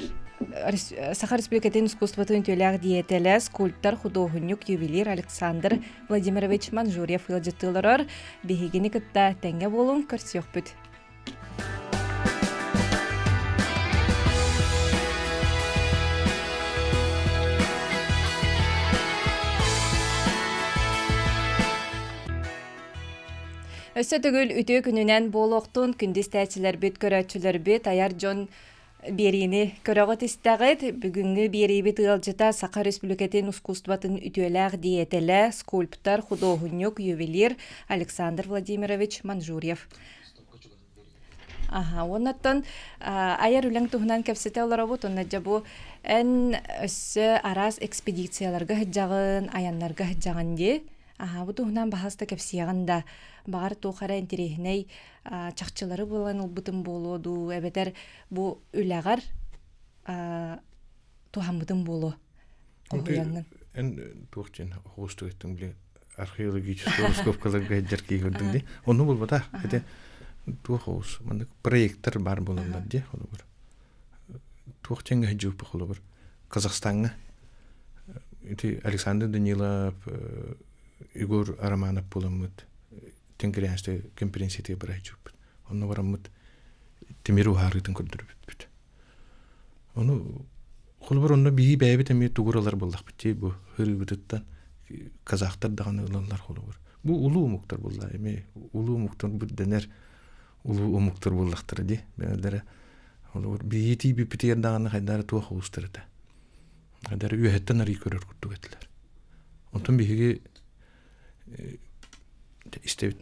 Саха Республикатын искусствотын үтүөлээх диэтэлэ, скульптор, худуоһунньук, ювелир Александр Владимирович Манжурьев ыалдьыттыы олорор. Биһигини кытта тэҥҥэ буолуҥ, көрсүөхпүт. Өссө төгүл үтүө күнүнэн буолуохтун күндү истээччилэрбит, көрөөччүлэрбит, айар дьон биэриини көрөҕүт истэҕит. Бүгүҥҥү биэриибит ыалдьыта Саха Республикатын искусствотын үтүөлээх диэтэлэ, скульптор, худуоһунньук, ювелир Александр Владимирович Манжурьев. Аха, уоннаттан айар үлэҥ туһунан кэпсэтэ олоробут. Онно дьэ бу эн өссө араас экспедицияларга сылдьаҕын, айаннарга сылдьаҕын дии. Аха, бу туһунан баһаста кэпсиэҕин да, баҕар туох эрэ интэриэһинэй чахчылары булан ылбытым буолуо дуу, эбэтэр бу үлэҕэр туһаммытым буолуо хоһуйаҥҥын. Эн туох диэн оҕустук эттиҥ били археологическай раскопкаларга сылдьар киһи көрдүҥ дии. Онну булбатах. Ити туох оҕус маннык проекттар баар буолаллар дии холобур. Туох диэҥҥэ сылдьыбыппыт холобур. Казахстаҥҥа ити Александр Данилов, Егор Романов буоламмыт Тенгрианскай конференциятыгар бара сылдьыбыппыт. Онно бараммыт тимир уһаарыытын көрдөрбүппүт. Ону холобур онно биһи бэйэбит эмиэ тугу ылар буоллахпыт дии бу ырыыбытыттан казахтар даҕаны ылаллар холобур. Бу улуу омуктар буолла эмиэ улуу омуктар бу дэнэр улуу омуктар буоллахтара дии бэйэлэрэ холобур биһи тиийбиппитигэр даҕаны хайдары туох уустар этэ. Хайдары үөһэттэн арый көрөр курдук этилэр. Онтон биһиги истэбит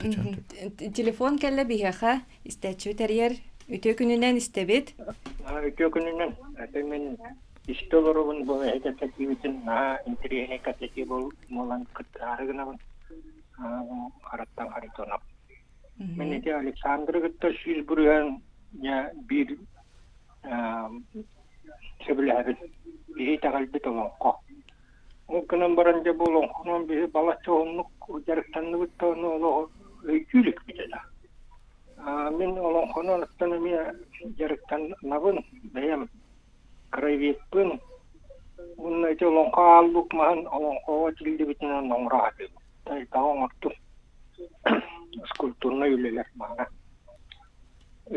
Телефон кэллэ биһиэхэ истээччи тэрийэр. Үтүө күнүнэн истэбит. Үтүө күнүнэн. Аты мин истэ олоробун бу эһи кэпсэтиибитин наһаа интэриэһинэй кэпсэтии буолан кыттыһаары гынабын. Хараттан Харитонов. Мин ити Александры кытта 100% биир сөбүлэһэбин. Биһи итэҕэлбит олоҥхо. Ол гынан баран дьэ бу олоҥхонон биһи балачча уһуннук дьарыктанныбыт да ону олох өйдүү иликпит этэ. Мин олоҥхону оттон эмиэ дьарыктанабын бэйэм краеведпын уонна ити олоҥхо ааллык маһын олоҥхоҕо тиллибитинэн оҥоро сатыыбын. Элбэҕи оҥордум. Скульптурнай үлэлэр маһа.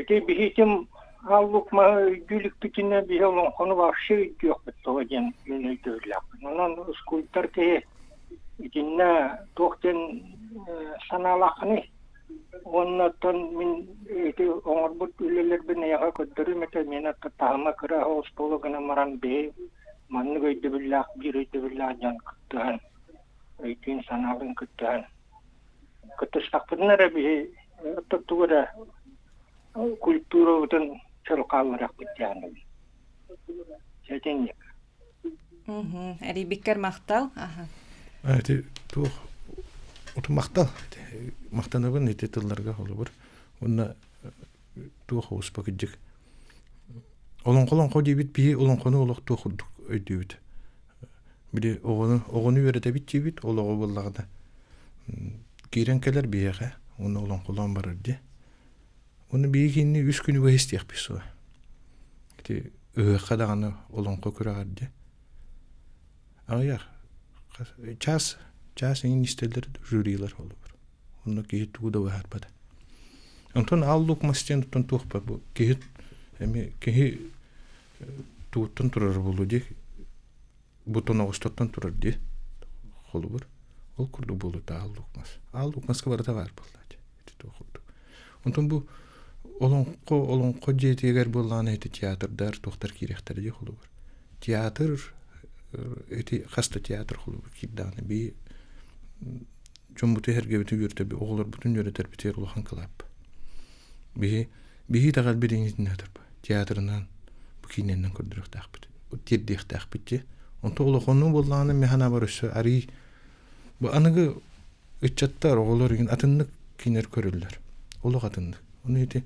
Ити биһитим ааллык маһы өйдүү иликпитинэ биһи олоҥхону вообще өйдүөхпүт тоҕо диэн мин өйдөбүллээхпин. Онон скульптор киһи итиннэ туох диэн санаалааххыный? Уонна оттон мин ити оҥорбут үлэлэрбин эйиэхэ көрдөрүүм этэ, миэнэ таһыма кыра остуолу гынан баран биһи маннык өйдөбүллээх биир өйдөбүллээх дьон кыттыһан, өйдүүн-санаалыын кыттыһан Кыттыстахпытына эрэ биһи тугу эрэ культурабытын чөл хаалларыахпыт диэҕинэбин. Сэтинньик. Эрийбиккэр махтал. Ити туох оту махтал. Махтанабын ити тылларга холобур. Уонна туох успа кырдьык. Олоҥхо олоҥхо диэбит биһи олоҥхону олох туох курдук өйдүүбүт. Били оҕону оҕону үөрэтэбит диибит, ол оҕо буоллаҕына киирэн кэлэр биһиэхэ уонна олоҥхолоон барар дии. Уонна биһиги кинини үс күнү быһа истиэхпит суоҕа. Ити ыһыахха даҕаны олоҥхо күрэҕэр дии. Аҕыйах час час иҥин истэллэр жюрилар холобур. Онно киһи тугу да быһаарбата. Онтон Аал Лук мас диэн оттон туох бар бу киһи эмиэ киһи тугуттан турар буолуо дии бу тоноҕостоттон турар дии холобур ол курдук буолуо Аал Лук мас. Аал Лук маска барыта баар буолла ити туох курдук. Онтон бу олоҥхо олоҥхо дьиэтигэр буоллаҕына ити театрдар туохтар киириэхтэрэ дии холобур. Театр ити хас да театр холобур киирдэҕинэ бии. Дьоммуту эһэргэбитин үөрэтэрбит, оҕолорбутун үөрэтэрбитигэр улахан кылаап. Биһи биһи итэҕэл билиҥҥитин өтөрбө театрынан бу киинэнэн көрдөрүөхтээхпит, тиэрдиэхтээхпит дии. Онто улаханныы буоллаҕына мин санаабар өссө арыый бу аныгы ыччаттар, оҕолор игин атыннык кинилэр көрөллөр. Олох атыннык. Ону ити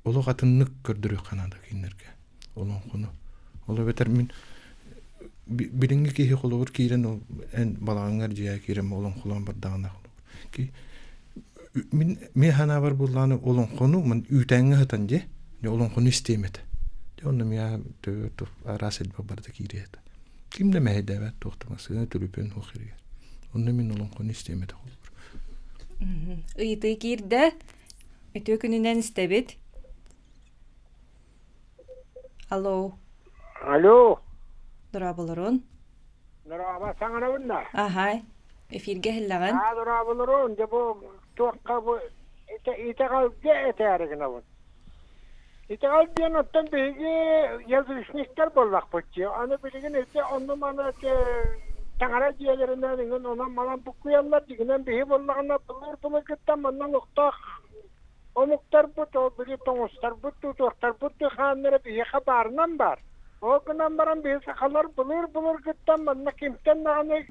олох атыннык көрдөрүөххэ наада кинилэргэ олоҥхону. Ол эбэтэр мин билиҥҥи киһи холобур киирэн ол эн балаҕаҥҥар дьиэҕэ киирэн олоҥхолоон бардаҕына холобур мин мин санаабар буоллаҕына олоҥхону мин үүтээҥҥэ сытан дьэ олоҥхону истиэм этэ. Дьэ онно миэхэ төбө араас элбэх барыта киириэ этэ. Ким да мэһэйдээбэт туох да массыына төлөпүөн суох сиригэр. Онно мин олоҥхону истиэм этэ холобур. Ыйытыы киирдэ. Үтүө күнүнэн истэбит. Алло. Алло. Дорооболорун. Дорообо саҥарабын да? Аһай. Эфиргэ иһиллэҕин. Аа дорооболорун. Дьэ бу туохха бу итэҕэлгэ этээри гынабын. Итэҕэл диэн оттон биһиги язычниктар буоллахпыт дии. Аны билигин ити онно-маны таҥара дьиэлэринэн иҥин онон-манан буккуйаллар дигинэн биһи буоллаҕына былыр-былыргыттан манна олохтоох омуктарбыт, ол били тоҥустарбыт, тутуохтарбыт хааннара биһиэхэ баарынан баар. Ол гынан баран биһи сахалар былыр-былыргыттан манна кимтэн даҕаны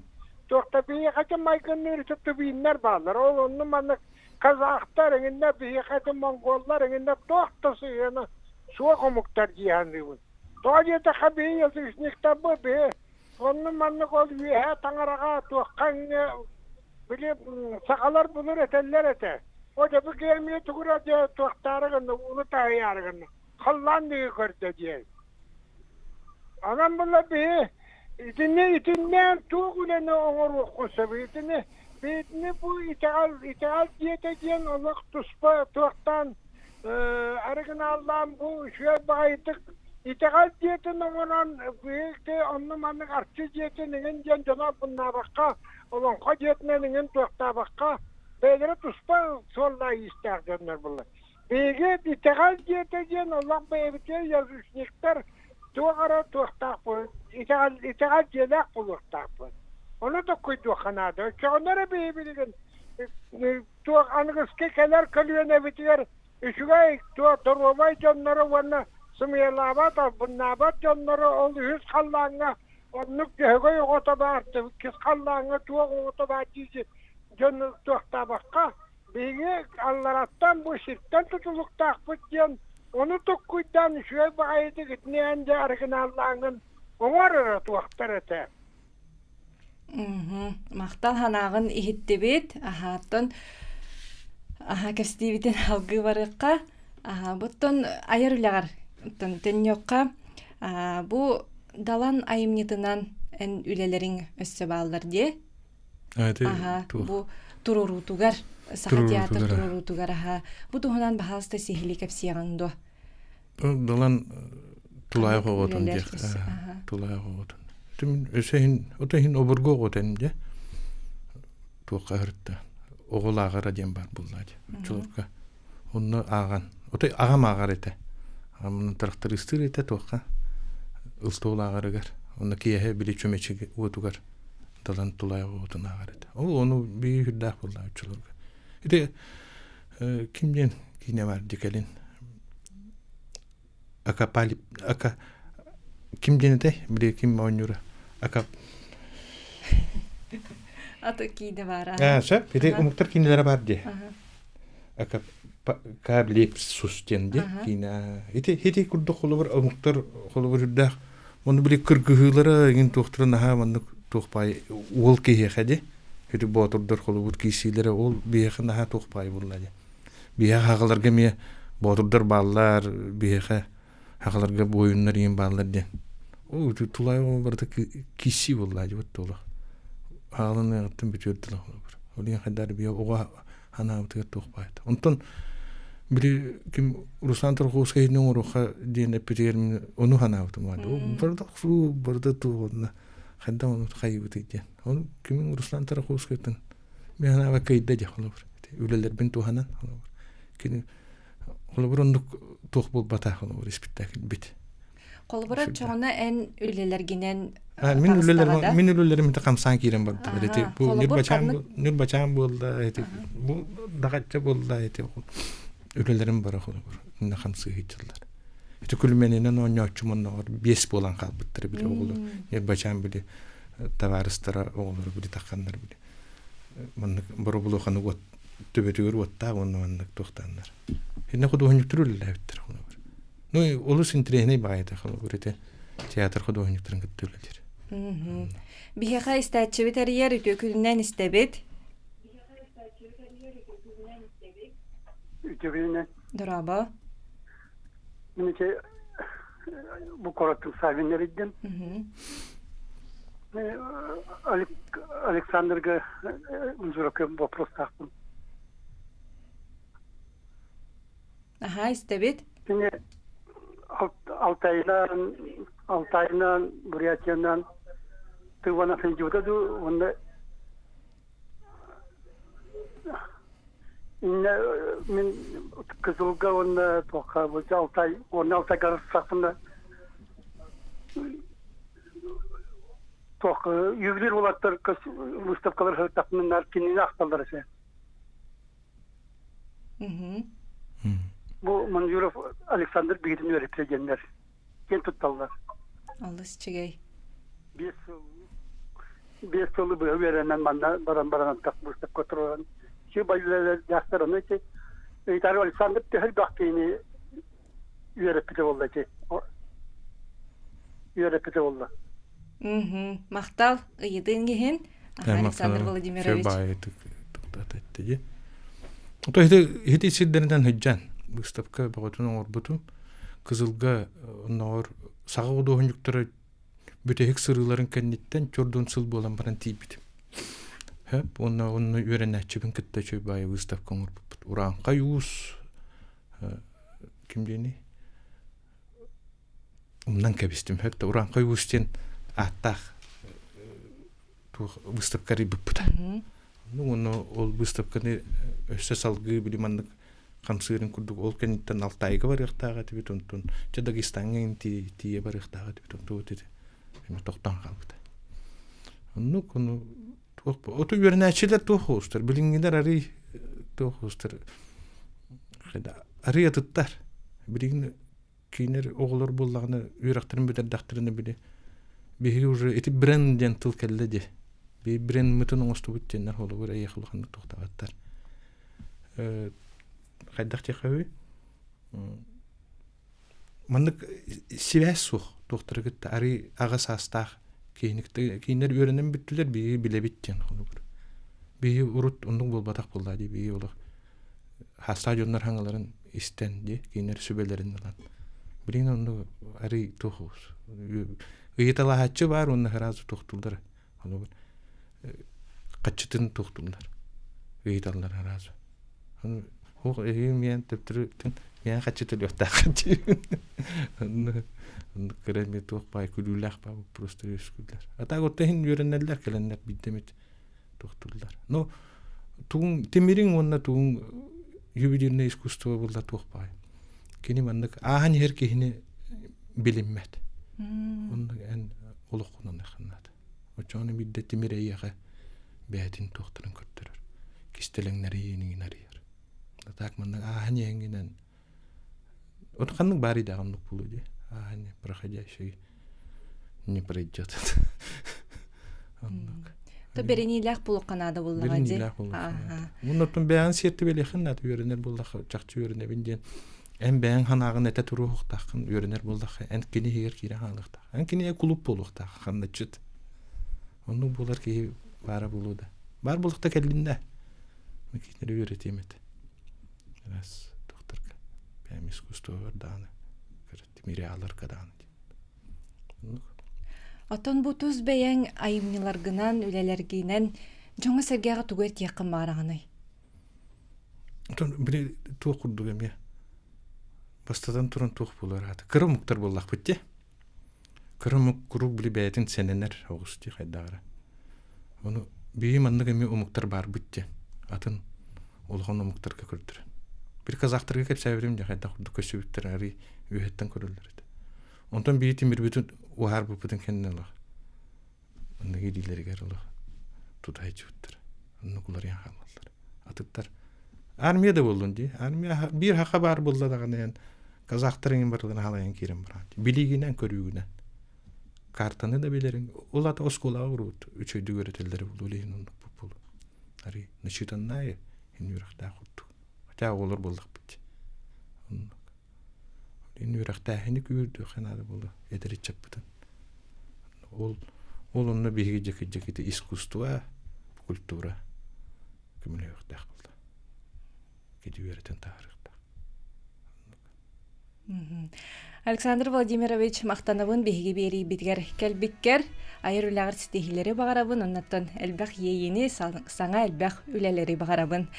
туохта биһиэхэ майгынныыр ити тубииннэр бааллар. Ол онно-манна казахтар эҥиннэ биһиэхэ ити монголлар эҥиннэ туох да сыһыана суох омуктар дии саныыбын. Тоҕо диэтэххэ биһи язычниктарбыт биһи онно маннык ол үөһээ таҥараҕа туохха эҥинэ били сахалар былыр этэллэр этэ. О дьэ бу киэмиэ тугура дьэ туохтаары гынна ууну таһыйаары гынна халлаан диэки көрдө диэн. Анан була биһи итини итиннээн туох үлэни оҥоруоххун сөбүй? Итини итини бу итэҕэл итэҕэл дьиэтэ диэн олох туспа туохтаан оригиналлаан бу үчүгэй баҕайытык итэҕэл дьиэтин оҥорон биһиги онно маннык арчы дьиэтин иҥин диэн дьоно албыннаабакка олоҥхо дьиэтинэн иҥин туохтаабакка бэйэлэрэ туспа суоллаах-иистээх дьоннор буолла. Биһиги итэҕэл дьиэтэ диэн олох бэйэбитигэр язычниктар туох эрэ туохтаахпыт, итэҕэл, итэҕэл дьиэлээх буолуохтаахпыт. Ону токкуйдуохха наада. Оччоҕуна эрэ биһи билигин туох аныгыскы кэлэр көлүөнэбитигэр үчүгэй, туох доруобай дьоннору уонна сымыйалаабат, албыннаабат дьоннору ол үһүс халлааҥҥа оннук дьөһөгөй оҕото баар, иккис халлааҥҥа туох оҕото баар дии дьон туохтаабакка Биһиги аллараттан бу сиртэн тутулуктаахпыт диэн ону туккуйдаан үчүгэй баҕайытык итинээн дьэ оригиналлааҥҥын оҥор эрэ туохтар этэ. Махтал санааҕын иһиттибит. Аһааттан аһа кэпсэтиибитин алгыы барыахха. Аһа буттан айар үлэҕэр төннүөххэ. Бу Далан айымньытынан эн үлэлэриҥ өссө бааллар диэ. Аха, бу туруоруутугар, Саха театр туруоруутугар аха. Бу туһунан баһаалыста сиһилии кэпсиэҕиҥ дуо? Далан тулаайах оҕотун диэх. Тулаайах оҕотун. Түмүн өсө иһин, ото иһин обургу оҕотун дьэ. Туохха ырытта. Оҕолааҕара диэн бар булла дьэ. Чулурга. Онно ааҕан. Ото аҕам ааҕар этэ. Аҕам трактористыыр этэ туохха. Ылтуол ааҕарыгар. Онно киэһэ били чүмэчи уотугар талан тулаайах оҕотун ааҕар этэ. Ол ону биир үрдээх буолла оччолорго. Ити ким диэн киинэ бар дикэлин Акапали ака ким диэн этэй? Били ким оонньуура? Ака Аты киинэ баара. Аа, сөп. Ити омуктар киинэлэрэ бар дии. Ака Каблипсус диэн дии киинэ. Ити ити курдук холобур омуктар холобур үрдээх Ону били кыргыһыылара эҥин туохтара наһаа маннык туох баай уол киһиэхэ дии. Ити боотурдар холобур киирсиилэрэ ол биһиэхэ наһаа туох баай буолла дии. Биһиэхэ хагаларга эмиэ боотурдар бааллар, биһиэхэ хагаларга буойуннар иин бааллар диэн. Ол тулай ол барыта киирсии буолла дии вот олох. Хааланыаҕыттан бүтүөр дылы холобур. Ол иһин хайдары биһи оҕо ханаабытыгар туох баайта. Онтон били ким Руслан Тарковскай оҥоруохха диэн эппитигэр мин ону ханаабытым барыта охсуу барыта туох онно хайдах ону хайыбытый диэн. Ону кимин Руслан Тарковскайтан мен ханааба кыйда дьэ холобур. Үлэлэрбин туһанан холобур. Кини холобур оннук туох буолбата холобур испиктээкил бит. Холобура, чоҕуна эн үлэлэргинэн Мин үлэлэрим мин үлэлэрим ити хамсаан киирэн бардылар. Ити бу Нюрбачаан Нюрбачаан буолла, ити бу даҕачча буолла, ити үлэлэрим бара холобур инна хамсыы сылдьаллар. Ити күлүмэнинэн оонньооччу монноҕор биэс буолан хаалбыттар били оҕолор. Нюрбачаан били табаарыстара оҕолору били тахханнар били маннык боробулуоханы уот төбөтүгэр уоттаах уонна маннык туохтааннар. Инна худуоһунньуктар үлэлээбиттэр холобур. Ну, олус интэриэһинэй баҕайыта холобур ити театр худуоһунньуктарын кытта үлэлиир. Биһиэхэ истээччибит эрийэр үтүө күнүнэн истэбит. Үтүө күнүнэн. Дорообо. Мин ити бу куораттан Савин эрийдим. Александрга Мунзуровка вопростаахпын. Аһаа, истэбит. Кини Алтайынан, Алтайынан, Бурятиянан Тывана сылдьыбыта дуу уонна иннэ мин Кызылга уонна туохха Алтай уонна Алтайга сахпына туох ювелир уолаттар выставкалар сырыттахпына кинини ахталлар этэ. Бу Манжуров Александр биһитин үөрэппитэ диэннэр киэн тутталлар. Алыс үчүгэй. 5 сыл 5 сылы быһа үөрэнэн манна баран баран антах выставка туран си байлалар дьахтар аны ити ыйтары Александр төһө элбэх киһини үөрэппитэ буолла ити үөрэппитэ буолла. Махтал ыйытыың иһин Александр Владимирович. То ити сирдэринэн сылдьан выставка бөҕөтүн оҥорбутум. Кызылга оннооҕор саха худуоһунньуктара бүтэһик сырыыларын кэнниттэн чордун сыл буолан баран тиийбитим. Хөп уонна онно үөрэнээччибин кытта үчүгэй баайы выставка оҥорбуппут. Урааҥхай уус ким диэний? Умнан кэбистим. Хөп да Урааҥхай уус диэн ааттаах туох выставка арыйбыппыта. Ну уонна ол выставканы өссө салгыы били маннык хамсыырын курдук ол кэнниттэн Алтайга барыахтаах этибит, онтон чэ Дагестаҥҥа тиийэ барыахтаах этибит, онтон вот ити тохтоон хаалбыта. Оннук ону туох ото үөрэнээччилэр туох уустар билиҥҥилэр арый туох уустар арый атыттар билигин кинилэр оҕолор буоллаҕына үөрэхтэрин бүтэрдэхтэринэ били биһиги уже ити бренд диэн тыл кэллэ дии би брендмытын оҥостубут диэннэр холобур эйиэхэ улаханнык туохтаабаттар хайдах диэххэ маннык сибээс суох туохтары кытта арый аҕа саастаах кииннэр үөрэнэн бүттүлэр биһиги билэбит диэн холобур биһиги урут оннук буолбатах буоллаа дии биһиги олох хаастаах дьоннор хаҥаларын истэн дии кинилэр сүбэлэрин ылан билигин онно арый туох ыйыталаһааччы баар уонна сразу туохтууллар холобур хаччытын туохтууллар ыйыталлар сразу Хуох эһиги миэн төптөрүтүн миэн хаччы төлүөхтээххин диибин. Онно оннук кыра эмиэ туох баай күлүүлээх баа просто үөскүүллэр. А так вот иһин үөрэнэллэр кэлэннэр биирдэ эмит туохтууллар. Но тугун тимириҥ уонна тугун ювелирное искусство буолла туох баай. Кини маннык ааһан иһэр киһини билиммэт. Онно эн олоххунан наада. Оччоҕуна биирдэ тимир эйиэхэ бэйэтин туохтарын көрдөрөр. Кистэлэҥнэри иэнигин арыйар. Так маннык ааһан иһэҥҥинэн вот ханнык баар идэҕэ оннук буолуо дии. Ааһан проходящий не пройдет. Оннук. То бэриниилээх буолуохха наада буоллаҕа дии. Бэриниилээх буолуохха наада. Уонна оттон бэйэҕин сиэртибэлиэххин наада үөрэнэр буоллахха чахчы үөрэнэбин диэн эн бэйэҥ санааҕын этэ туруохтааххын үөрэнэр буоллахха эн кини иһигэр киирэн хаалыахтаах. Эн кинигэ кулууп буолуохтаах ханначчыт. Оннук буолар киһи баара буолуо да. Баар буолуохта кэллиннэ. Кинилэри үөрэтиэм этэ. Раз туохтарга бэйэм искусствобар даҕаны тимириаларга даҕаны диэн. Оттон бу тус бэйэҥ айымньыларгынан, үлэлэргинэн дьоҥҥо-сэргэҕэ тугу этиэххин баҕараҕыный? Оттон били туох курдук эмиэ бастатан туран туох буолар аата кыра омуктар буоллахпыт дии. Кыра омук куруук били бэйэтин сэнэнэр оҕус дии хайдах эрэ. Ону биһи маннык эмиэ омуктар баарбыт диэн атын улахан омуктарга көрдөрөн. Бир казахтарга кэпсээбитим дьэ хайдах курдук көстүбүттэр арый үөһэттэн көрөллөр этэ. Онтон биир тимирбитин уһаарбыппытын кэннэ олох оннук илиилэригэр олох тутаһыччыбыттар. Оннук уларыйан хаалаллар. Атыттар армия да буоллун дии. Армия биир хаха баар буолла даҕаны эн казахтар иҥин барыларын халайан киирэн бараан. Билигинэн көрүүгүнэн. Картаны да билэриҥ. Ол ата оскуолаҕа уруут үчүгэйдик үөрэтэллэрэ буолуо илиһин оннук буолуо. Арый начитанная ин үөрэхтээх курдук. Хотя оҕолор буоллахпыт. Оннук. Ин үөрэхтээһини күүрдүөххэ наада буолуо эдэр ыччаппытын. Ол ол онно биһиги дьэки-дьэкити искусство, культура көмөлөһүөхтээх буолла. Кити үөрэтэн таһаарыахтаах. Александр Владимирович, махтанабын биһиги биэриибитигэр кэлбиккэр, айар үлэҕэр ситиһиилэри баҕарабын, оннуттан элбэх иэйиини, саҥа элбэх үлэлэри баҕарабын.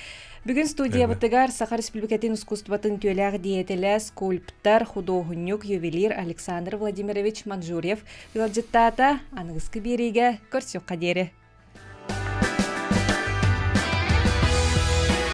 Бүгүн студиябытыгар Саха Республикатын искусствотын түөлээх диэйэтэлэ, скульптор, худуоһунньук, ювелир Александр Владимирович Манжурьев ыалдьыттаата. Аныгыскы биэриигэ көрсүөххэ диэри.